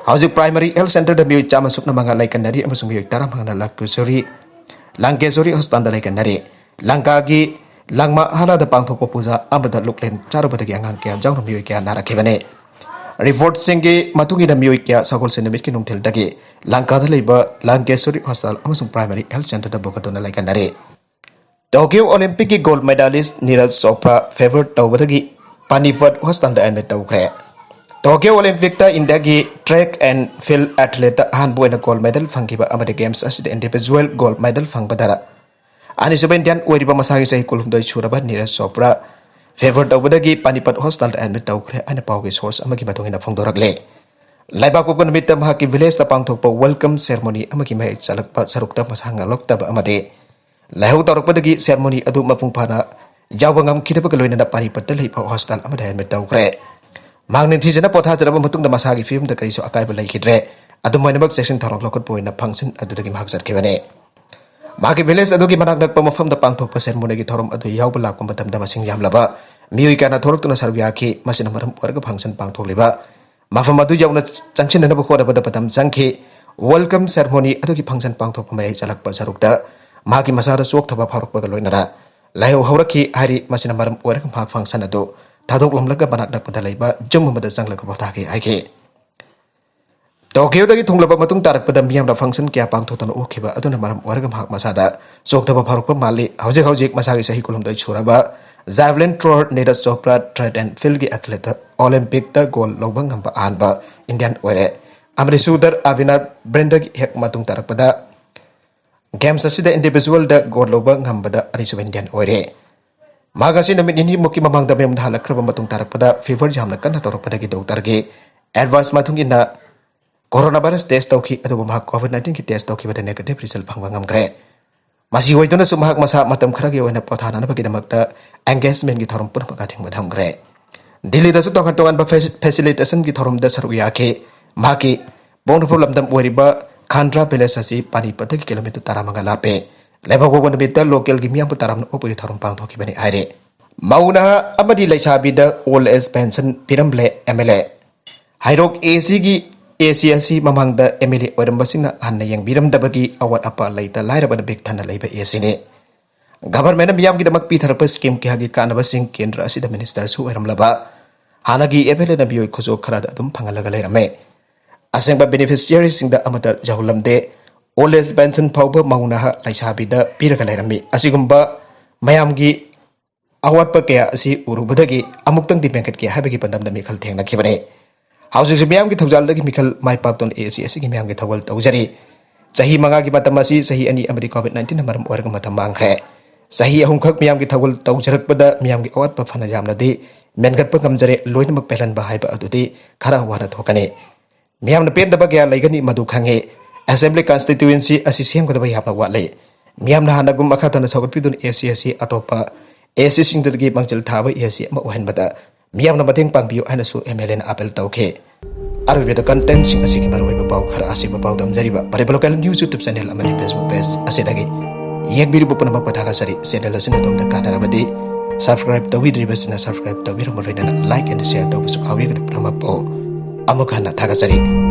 ꯍꯧꯖꯤꯛ ꯄ꯭ꯔꯥꯏꯃꯔꯤ ꯍꯦꯜꯊ ꯁꯦꯟꯇꯔꯗ ꯃꯤꯑꯣꯏ ꯆꯥꯝꯃ ꯁꯨꯞꯅ ꯃꯉꯥ ꯂꯩꯈꯠꯅꯔꯤ ꯑꯃꯁꯨꯡ ꯃꯤꯑꯣꯏ ꯇꯔꯥꯃꯉꯥꯅ ꯂꯪꯀꯦꯁꯣꯔꯤ, ꯂꯪꯀꯦꯁꯣꯔꯤ ꯍꯣꯁꯄꯤꯇꯥꯜꯗ ꯂꯩꯈꯠꯅꯔꯤ꯫ ꯂꯪꯀꯥꯒꯤ ꯂꯪꯃꯥ ꯍꯥꯂꯥꯗ ꯄꯥꯡꯊꯣꯛꯄ ꯄꯨꯖꯥ ꯑꯃꯗ ꯂꯨꯛꯂꯦꯟ ꯆꯥꯔꯨꯕꯗꯒꯤ ꯑꯉꯥꯡ ꯀꯌꯥ ꯌꯥꯎꯅ ꯃꯤꯑꯣꯏ ꯀꯌꯥ ꯅꯥꯔꯛꯈꯤꯕꯅꯤ꯫ ꯔꯤꯄꯣꯔꯠꯁꯤꯡꯒꯤ ꯃꯇꯨꯡ ꯏꯟꯅ, ꯃꯤꯑꯣꯏ ꯀꯌꯥ ꯁꯒꯣꯜꯁꯦꯟ ꯅꯨꯃꯤꯠꯀꯤ ꯅꯨꯡꯊꯤꯜꯗꯒꯤ ꯂꯪꯀꯥꯗ ꯂꯩꯕ ꯂꯪꯀꯦꯁꯣꯔꯤ ꯍꯣꯁꯄꯤꯇꯥꯜ ꯑꯃꯁꯨꯡ ꯄ꯭ꯔꯥꯏꯃꯔꯤ ꯍꯦꯜꯊ ꯁꯦꯟꯇꯔꯗ ꯄꯨꯈꯠꯇꯨꯅ ꯂꯩꯈꯠꯅꯔꯤ꯫ Tokyo ꯑꯣꯂꯤꯝꯄꯤꯛꯀꯤ gold medallist Neeraj Chopra favour ꯇꯧꯕꯗꯒꯤ ꯄꯥꯅꯤꯄꯠ ꯍꯣꯁꯄꯤꯇꯥꯜꯗ ꯑꯦꯗꯃꯤꯠ ꯇꯧꯈ꯭ꯔꯦ꯫ ꯇꯣꯀꯤꯌꯣ ꯑꯣꯂꯤꯝꯄꯤꯛꯇ ꯏꯟꯗꯤꯌꯥꯒꯤ ꯇ꯭ꯔꯦꯛ ꯑꯦꯟ ꯐꯤꯜꯗ ꯑꯦꯊꯂꯦꯠꯇ ꯑꯍꯥꯟꯕ ꯑꯣꯏꯅ ꯒꯣꯜꯗ ꯃꯦꯗꯜ ꯐꯪꯈꯤꯕ ꯑꯃꯗꯤ ꯒꯦꯝꯁ ꯑꯁꯤꯗ ꯏꯟꯗꯤꯚꯤꯖꯨꯋꯦꯜ ꯒꯣꯜꯗ ꯃꯦꯗꯜ ꯐꯪꯕꯗ ꯑꯅꯤꯁꯨꯕ ꯏꯟꯗꯤꯌꯥꯟ ꯑꯣꯏꯔꯤꯕ ꯃꯁꯥꯒꯤ ꯆꯍꯤ ꯀꯨꯟꯍꯨꯝꯗꯣꯏ ꯁꯨꯔꯕ ꯅꯤꯔꯖ ꯆꯣꯄ꯭ꯔꯥ ꯐꯦꯚꯔ ꯇꯧꯕꯗꯒꯤ ꯄꯥꯅꯤꯄꯠ ꯍꯣꯁꯄꯤꯇꯥꯜꯗ ꯑꯦꯗꯃꯤꯠ ꯇꯧꯈ꯭ꯔꯦ ꯍꯥꯏꯅ ꯄꯥꯎꯒꯤ ꯁꯣꯔꯁ ꯑꯃꯒꯤ ꯃꯇꯨꯡ ꯏꯟꯅ ꯐꯣꯡꯗꯣꯔꯛꯂꯦ꯫ ꯂꯩꯕꯥꯛꯄꯣꯛꯄ ꯅꯨꯃꯤꯠꯇ ꯃꯍꯥꯛꯀꯤ ꯚꯤꯂꯦꯖꯇ ꯄꯥꯡꯊꯣꯛꯄ ꯋꯦꯜꯀꯝ ꯁꯦꯔꯃꯣꯅꯤ ꯑꯃꯒꯤ ꯃꯍꯩ ꯆꯠꯂꯛꯄ ꯁꯔꯨꯛꯇ ꯃꯁꯥ ꯉꯝꯂꯛꯇꯕ ꯑꯃꯗꯤ ꯂꯥꯏꯍꯧ ꯇꯧꯔꯛꯄꯗꯒꯤ ꯁꯦꯔꯃꯣꯅꯤ ꯑꯗꯨ ꯃꯄꯨꯡ ꯐꯥꯅ ꯌꯥꯎꯕ ꯉꯝꯈꯤꯗꯕꯒ ꯂꯣꯏꯅꯅ ꯄꯥꯅꯤꯄꯠꯇ ꯂꯩꯕ ꯍꯣꯁꯄꯤꯇꯥꯜ ꯑꯃꯗ ꯑꯦꯗꯃꯤꯠ ꯇꯧꯈ꯭ꯔꯦ꯫ ꯃꯍꯥꯛ ꯅꯤꯡꯊꯤꯖꯅ ꯄꯣꯊꯥꯖꯔꯕ ꯃꯇꯨꯡꯗ ꯃꯁꯥꯒꯤ ꯐꯤꯕꯝꯗ ꯀꯔꯤꯁꯨ ꯑꯀꯥꯏꯕ ꯂꯩꯈꯤꯗ꯭ꯔꯦ꯫ ꯑꯗꯨꯝ ꯑꯣꯏꯅꯃꯛ, ꯆꯦꯛꯁꯤꯟ ꯊꯧꯔꯥꯡ ꯂꯧꯈꯠꯄ ꯑꯣꯏꯅ ꯐꯪꯁꯟ ꯑꯗꯨꯗꯒꯤ ꯃꯍꯥꯛ ꯆꯠꯈꯤꯕꯅꯤ꯫ ꯃꯍꯥꯛꯀꯤ ꯚꯤꯂꯦꯖ ꯑꯗꯨꯒꯤ ꯃꯅꯥꯛ ꯅꯛꯄ ꯃꯐꯝꯗ ꯄꯥꯡꯊꯣꯛꯄ ꯁꯦꯔꯃꯣꯅꯤꯒꯤ ꯊꯧꯔꯝ ꯑꯗꯨ ꯌꯥꯎꯕ ꯂꯥꯛꯄ ꯃꯇꯝꯗ ꯃꯁꯤꯡ ꯌꯥꯝꯂꯕ ꯃꯤꯑꯣꯏ ꯀꯌꯥꯅ ꯊꯣꯛꯂꯛꯇꯨꯅ ꯁꯔꯨꯛ ꯌꯥꯈꯤ꯫ ꯃꯁꯤꯅ ꯃꯔꯝ ꯑꯣꯏꯔꯒ ꯐꯪꯁꯟ ꯄꯥꯡꯊꯣꯛꯂꯤꯕ ꯃꯐꯝ ꯑꯗꯨ ꯌꯧꯅ ꯆꯪꯁꯤꯟꯅꯅꯕ ꯍꯣꯠꯅꯕꯗ ꯃꯇꯝ ꯆꯪꯈꯤ꯫ ꯋꯦꯜꯀꯝ ꯁꯦꯔꯃꯣꯅꯤ ꯑꯗꯨꯒꯤ ꯐꯪꯁꯟ ꯄꯥꯡꯊꯣꯛꯄ ꯃꯌꯥꯏ ꯆꯜꯂꯛꯄ ꯁꯔꯨꯛꯇ ꯃꯍꯥꯛꯀꯤ ꯃꯁꯥꯗ ꯆꯣꯛꯊꯕ ꯐꯥꯎꯔꯛꯄꯒ ꯂꯣꯏꯅꯅ ꯂꯥꯏꯍꯧ ꯍꯧꯔꯛꯈꯤ ꯍꯥꯏꯔꯤ꯫ ꯃꯁꯤꯅ ꯃꯔꯝ ꯑꯣꯏꯔꯒ ꯃꯍꯥꯛ ꯐꯪꯁꯟ ꯑꯗꯨ ꯊꯥꯗꯣꯛꯂꯝꯂꯒ ꯃꯅꯥꯛ ꯅꯛꯄꯗ ꯂꯩꯕ ꯌꯨꯝ ꯑꯃꯗ ꯆꯪꯂꯒ ꯄꯣꯊꯥꯈꯤ ꯍꯥꯏꯈꯤ꯫ ꯇꯣꯀꯤꯌꯣꯗꯒꯤ ꯊꯨꯡꯂꯕ ꯃꯇꯨꯡ ꯇꯥꯔꯛꯄꯗ ꯃꯤꯌꯥꯝꯅ ꯐꯪꯁꯟ ꯀꯌꯥ ꯄꯥꯡꯊꯣꯛꯇꯨꯅ ꯎꯈꯤꯕ ꯑꯗꯨꯅ ꯃꯔꯝ ꯑꯣꯏꯔꯒ ꯃꯍꯥꯛ ꯃꯁꯥꯗ ꯆꯣꯛꯊꯕ ꯐꯥꯎꯔꯛꯄ ꯃꯥꯜꯂꯤ꯫ ꯍꯧꯖꯤꯛ ꯍꯧꯖꯤꯛ ꯃꯁꯥꯒꯤ ꯆꯍꯤ ꯀꯨꯟꯍꯨꯝꯗꯣꯏ ꯁꯨꯔꯕ ꯖꯥꯚꯂꯤꯟ ꯊ꯭ꯔꯣꯋꯔ Neeraj Chopra track and ꯐꯤꯜꯗꯒꯤ ꯑꯦꯊꯂꯦꯠꯇ ꯑꯣꯂꯤꯝꯄꯤꯛꯇ gold ꯂꯧꯕ ꯉꯝꯕ ꯑꯍꯥꯟꯕ ꯏꯟꯗꯤꯌꯥꯟ ꯑꯣꯏꯔꯦ꯫ ꯑꯃꯗꯤ ꯁꯨꯗꯔ ꯑꯕꯤꯅꯥ ꯕ꯭ꯔꯦꯟꯗꯒꯤ ꯍꯦꯛ ꯃꯇꯨꯡ ꯇꯥꯔꯛꯄꯗ ꯒꯦꯝꯁ ꯑꯁꯤꯗ ꯏꯟꯗꯤꯚꯤꯖꯨꯋꯦꯜꯗ ꯒꯣꯜ ꯂꯧꯕ ꯉꯝꯕꯗ ꯑꯅꯤꯁꯨꯕ ꯏꯟꯗꯤꯌꯥꯟ ꯑꯣꯏꯔꯦ꯫ ꯃꯍꯥꯛ ꯑꯁꯤ ꯅꯨꯃꯤꯠ ꯅꯤꯅꯤꯃꯨꯛꯀꯤ ꯃꯃꯥꯡꯗ ꯃꯌꯨꯝꯗ ꯍꯜꯂꯛꯈ꯭ꯔꯕ ꯃꯇꯨꯡ ꯇꯥꯔꯛꯄꯗ ꯐꯤꯚꯔ ꯌꯥꯝꯅ ꯀꯟꯅ ꯇꯧꯔꯛꯄꯗꯒꯤ ꯗꯣꯛꯇꯔꯒꯤ ꯑꯦꯗꯚꯥꯏꯁ ꯃꯇꯨꯡ ꯏꯟꯅ ꯀꯣꯔꯣꯅꯥ ꯚꯥꯏꯔꯁ ꯇꯦꯁ ꯇꯧꯈꯤ, ꯑꯗꯨꯕꯨ ꯃꯍꯥꯛ ꯀꯣꯚꯤꯗ ꯅꯥꯏꯟꯇꯤꯟꯒꯤ ꯇꯦꯁ ꯇꯧꯈꯤꯕꯗ ꯅꯦꯒꯦꯇꯤꯚ ꯔꯤꯖꯜ ꯐꯪꯕ ꯉꯝꯈ꯭ꯔꯦ꯫ ꯃꯁꯤ ꯑꯣꯏꯗꯨꯅꯁꯨ ꯃꯍꯥꯛ ꯃꯁꯥ ꯃꯇꯝ ꯈꯔꯒꯤ ꯑꯣꯏꯅ ꯄꯣꯊꯥꯅꯅꯕꯒꯤꯗꯃꯛꯇ ꯑꯦꯡꯒꯦꯖꯃꯦꯟꯒꯤ ꯊꯧꯔꯝ ꯄꯨꯝꯅꯃꯛ ꯑꯊꯤꯡꯕ ꯊꯝꯈ꯭ꯔꯦ꯫ ꯗꯤꯜꯂꯤꯗꯁꯨ ꯇꯣꯉꯥꯟ ꯇꯣꯉꯥꯟꯕ ꯐꯦꯁꯤꯂꯤꯇꯦꯁꯟꯒꯤ ꯊꯧꯔꯝꯗ ꯁꯔꯨꯛ ꯌꯥꯈꯤ꯫ ꯃꯍꯥꯛꯀꯤ ꯄꯣꯛꯅꯐꯝ ꯂꯝꯗꯝ ꯑꯣꯏꯔꯤꯕ ꯈꯥꯟꯗ꯭ꯔꯥ ꯚꯤꯂꯦꯖ ꯑꯁꯤ ꯄꯥꯅꯤꯄꯠꯇꯒꯤ ꯀꯤꯂꯣꯃꯤꯇꯔ ꯇꯔꯥꯃꯉꯥ ꯂꯥꯞꯄꯦ꯫ ꯂꯩꯕꯥꯛꯄꯣꯛꯄ ꯅꯨꯃꯤꯠꯇ ꯂꯣꯀꯦꯜꯒꯤ ꯃꯤꯌꯥꯝꯕꯨ ꯇꯔꯥꯝꯅ ꯑꯣꯛꯄꯒꯤ ꯊꯧꯔꯝ ꯄꯥꯡꯊꯣꯛꯈꯤꯕꯅꯤ ꯍꯥꯏꯔꯦ꯫ ꯃꯧ ꯅꯍꯥ ꯑꯃꯗꯤ ꯂꯩꯁꯥꯕꯤꯗ ꯑꯣꯜ ꯑꯦꯖ ꯄꯦꯟꯁꯟ ꯄꯤꯔꯝꯂꯦ ꯑꯦꯝ ꯑꯦꯜ ꯑꯦ꯫ ꯍꯩꯔꯣꯛ ꯑꯦ ꯁꯤꯒꯤ ꯑꯦ ꯁꯤ ꯑꯁꯤ ꯃꯃꯥꯡꯗ ꯑꯦꯝ ꯑꯦꯜ ꯑꯦ ꯑꯣꯏꯔꯝꯕꯁꯤꯡꯅ ꯍꯟꯅ ꯌꯦꯡꯕꯤꯔꯝꯗꯕꯒꯤ ꯑꯋꯥꯠ ꯑꯄꯥ ꯂꯩꯇ ꯂꯥꯏꯔꯕꯅ ꯕꯤꯛ ꯊꯟꯅ ꯂꯩꯕ ꯑꯦ ꯁꯤꯅꯤ꯫ ꯒꯚꯔꯟꯃꯦꯟꯠꯅ ꯃꯤꯌꯥꯝꯒꯤꯗꯃꯛ ꯄꯤꯊꯔꯛꯄ ꯁ꯭ꯀꯤꯝ ꯀꯌꯥꯒꯤ ꯀꯥꯟꯅꯕꯁꯤꯡ ꯀꯦꯟꯗ꯭ꯔ ꯑꯁꯤꯗ ꯃꯤꯅꯤꯁꯇꯔꯁꯨ ꯑꯣꯏꯔꯝꯂꯕ ꯍꯥꯟꯅꯒꯤ ꯑꯦꯝ ꯑꯦꯜ ꯑꯦꯅ ꯃꯤꯑꯣꯏ ꯈꯨꯖꯣꯛ ꯈꯔꯗ ꯑꯗꯨꯝ ꯐꯪꯍꯜꯂꯒ ꯂꯩꯔꯝꯃꯦ꯫ ꯑꯁꯦꯡꯕ ꯕꯦꯅꯤꯐꯤꯁꯤꯌꯔꯤꯁꯤꯡꯗ ꯑꯃꯠꯇ ꯌꯧꯍꯜꯂꯝꯗꯦ꯫ ꯑꯣꯜ ꯑꯦꯖ ꯄꯦꯟꯁꯟ ꯐꯥꯎꯕ ꯃꯧ ꯅꯍꯥ ꯂꯩꯁꯥꯕꯤꯗ ꯄꯤꯔꯒ ꯂꯩꯔꯝꯃꯤ꯫ ꯑꯁꯤꯒꯨꯝꯕ ꯃꯌꯥꯝꯒꯤ ꯑꯋꯥꯠꯄ ꯀꯌꯥ ꯑꯁꯤ ꯎꯔꯨꯕꯗꯒꯤ ꯑꯃꯨꯛꯇꯪꯗꯤ ꯃꯦꯟꯈꯠꯀꯦ ꯍꯥꯏꯕꯒꯤ ꯄꯥꯟꯗꯝꯗ ꯃꯤꯈꯜ ꯊꯦꯡꯅꯈꯤꯕꯅꯤ꯫ ꯍꯧꯖꯤꯛꯁꯨ ꯃꯤꯌꯥꯝꯒꯤ ꯊꯧꯖꯥꯜꯗꯒꯤ ꯃꯤꯈꯜ ꯃꯥꯏ ꯄꯥꯛꯇꯨꯅ ꯑꯦ ꯁꯤ ꯑꯁꯤꯒꯤ ꯃꯤꯌꯥꯝꯒꯤ ꯊꯧꯒꯜ ꯇꯧꯖꯔꯤ꯫ ꯆꯍꯤ ꯃꯉꯥꯒꯤ ꯃꯇꯝ ꯑꯁꯤ ꯆꯍꯤ ꯑꯅꯤ ꯑꯃꯗꯤ ꯀꯣꯚꯤꯗ ꯅꯥꯏꯟꯇꯤꯟꯅ ꯃꯔꯝ ꯑꯣꯏꯔꯒ ꯃꯇꯝ ꯃꯥꯡꯈ꯭ꯔꯦ꯫ ꯆꯍꯤ ꯑꯍꯨꯝꯈꯛ ꯃꯤꯌꯥꯝꯒꯤ ꯊꯧꯒꯜ ꯇꯧꯖꯔꯛꯄꯗ ꯃꯤꯌꯥꯝꯒꯤ ꯑꯋꯥꯠꯄ ꯐꯅ ꯌꯥꯝꯅꯗꯤ ꯃꯦꯟꯈꯠꯄ ꯉꯝꯖꯔꯦ, ꯂꯣꯏꯅꯃꯛ ꯄꯦꯜꯍꯟꯕ ꯍꯥꯏꯕ ꯑꯗꯨꯗꯤ ꯈꯔ ꯋꯥꯅ ꯊꯣꯛꯀꯅꯤ꯫ ꯃꯤꯌꯥꯝꯅ ꯄꯦꯟꯗꯕ ꯀꯌꯥ ꯂꯩꯒꯅꯤ, ꯃꯗꯨ ꯈꯪꯉꯤ꯫ ꯑꯦꯁꯦꯝꯕ꯭ꯂꯤ ꯀꯟꯁꯇꯤꯇ꯭ꯌꯨꯑꯦꯟꯁꯤ ꯑꯁꯤ ꯁꯦꯝꯒꯗꯕ ꯌꯥꯝꯅ ꯋꯥꯠꯂꯤ꯫ ꯃꯤꯌꯥꯝꯅ ꯍꯥꯟꯅꯒꯨꯝ ꯃꯈꯥ ꯇꯥꯅ ꯁꯧꯒꯠꯄꯤꯗꯨꯅ ꯑꯦ ꯁꯤ ꯑꯁꯤ ꯑꯇꯣꯞꯄ ꯑꯦ ꯁꯤꯁꯤꯡꯗꯨꯗꯒꯤ ꯃꯥꯡꯖꯤꯜ ꯊꯥꯕ ꯑꯦ ꯁꯤ ꯑꯃ ꯑꯣꯏꯍꯟꯕꯗ ꯃꯤꯌꯥꯝꯅ ꯃꯇꯦꯡ ꯄꯥꯡꯕꯤꯌꯨ ꯍꯥꯏꯅꯁꯨ ꯑꯦꯝ ꯑꯦꯜ ꯑꯦꯅ ꯑꯥꯄꯤꯜ ꯇꯧꯈꯤ꯫ ꯑꯔꯣꯏꯕꯗ ꯀꯟꯇꯦꯟꯠꯁꯤꯡ ꯑꯁꯤꯒꯤ ꯃꯔꯨꯑꯣꯏꯕ ꯄꯥꯎ ꯈꯔ ꯑꯁꯤꯕ ꯄꯥꯎꯗꯝꯖꯔꯤꯕ ꯄꯔꯤꯕ ꯂꯣꯀꯦꯜ ꯅ꯭ꯌꯨꯁ ꯌꯨꯇ꯭ꯌꯨꯕ ꯆꯦꯅꯦꯜ ꯑꯃꯗꯤ ꯐꯦꯁꯕꯨꯛ ꯄꯦꯖ ꯑꯁꯤꯗꯒꯤ ꯌꯦꯡꯕꯤꯔꯤꯕ ꯄꯨꯝꯅꯃꯛꯄꯨ ꯊꯥꯒꯠꯆꯔꯤ꯫ ꯆꯦꯅꯦꯜ ꯑꯁꯤꯅ ꯑꯗꯣꯝꯗ ꯀꯥꯟꯅꯔꯕꯗꯤ ꯁꯕꯁꯀ꯭ꯔꯥꯏꯕ ꯇꯧꯕꯤꯗ꯭ꯔꯤꯕꯁꯤꯅ ꯁꯕꯁꯀ꯭ꯔꯥꯏꯕ ꯇꯧꯕꯤꯔꯝꯕ ꯂꯣꯏꯅꯅ ꯂꯥꯏꯛ ꯑꯦꯟ ꯁꯤꯌꯔ ꯇꯧꯕꯁꯨ ꯀꯥꯎꯕꯤꯒꯅꯨ꯫ ꯄꯨꯝꯅꯃꯛꯄꯨ ꯑꯃꯨꯛ ꯍꯟꯅ ꯊꯥꯒꯠꯆꯔꯤ꯫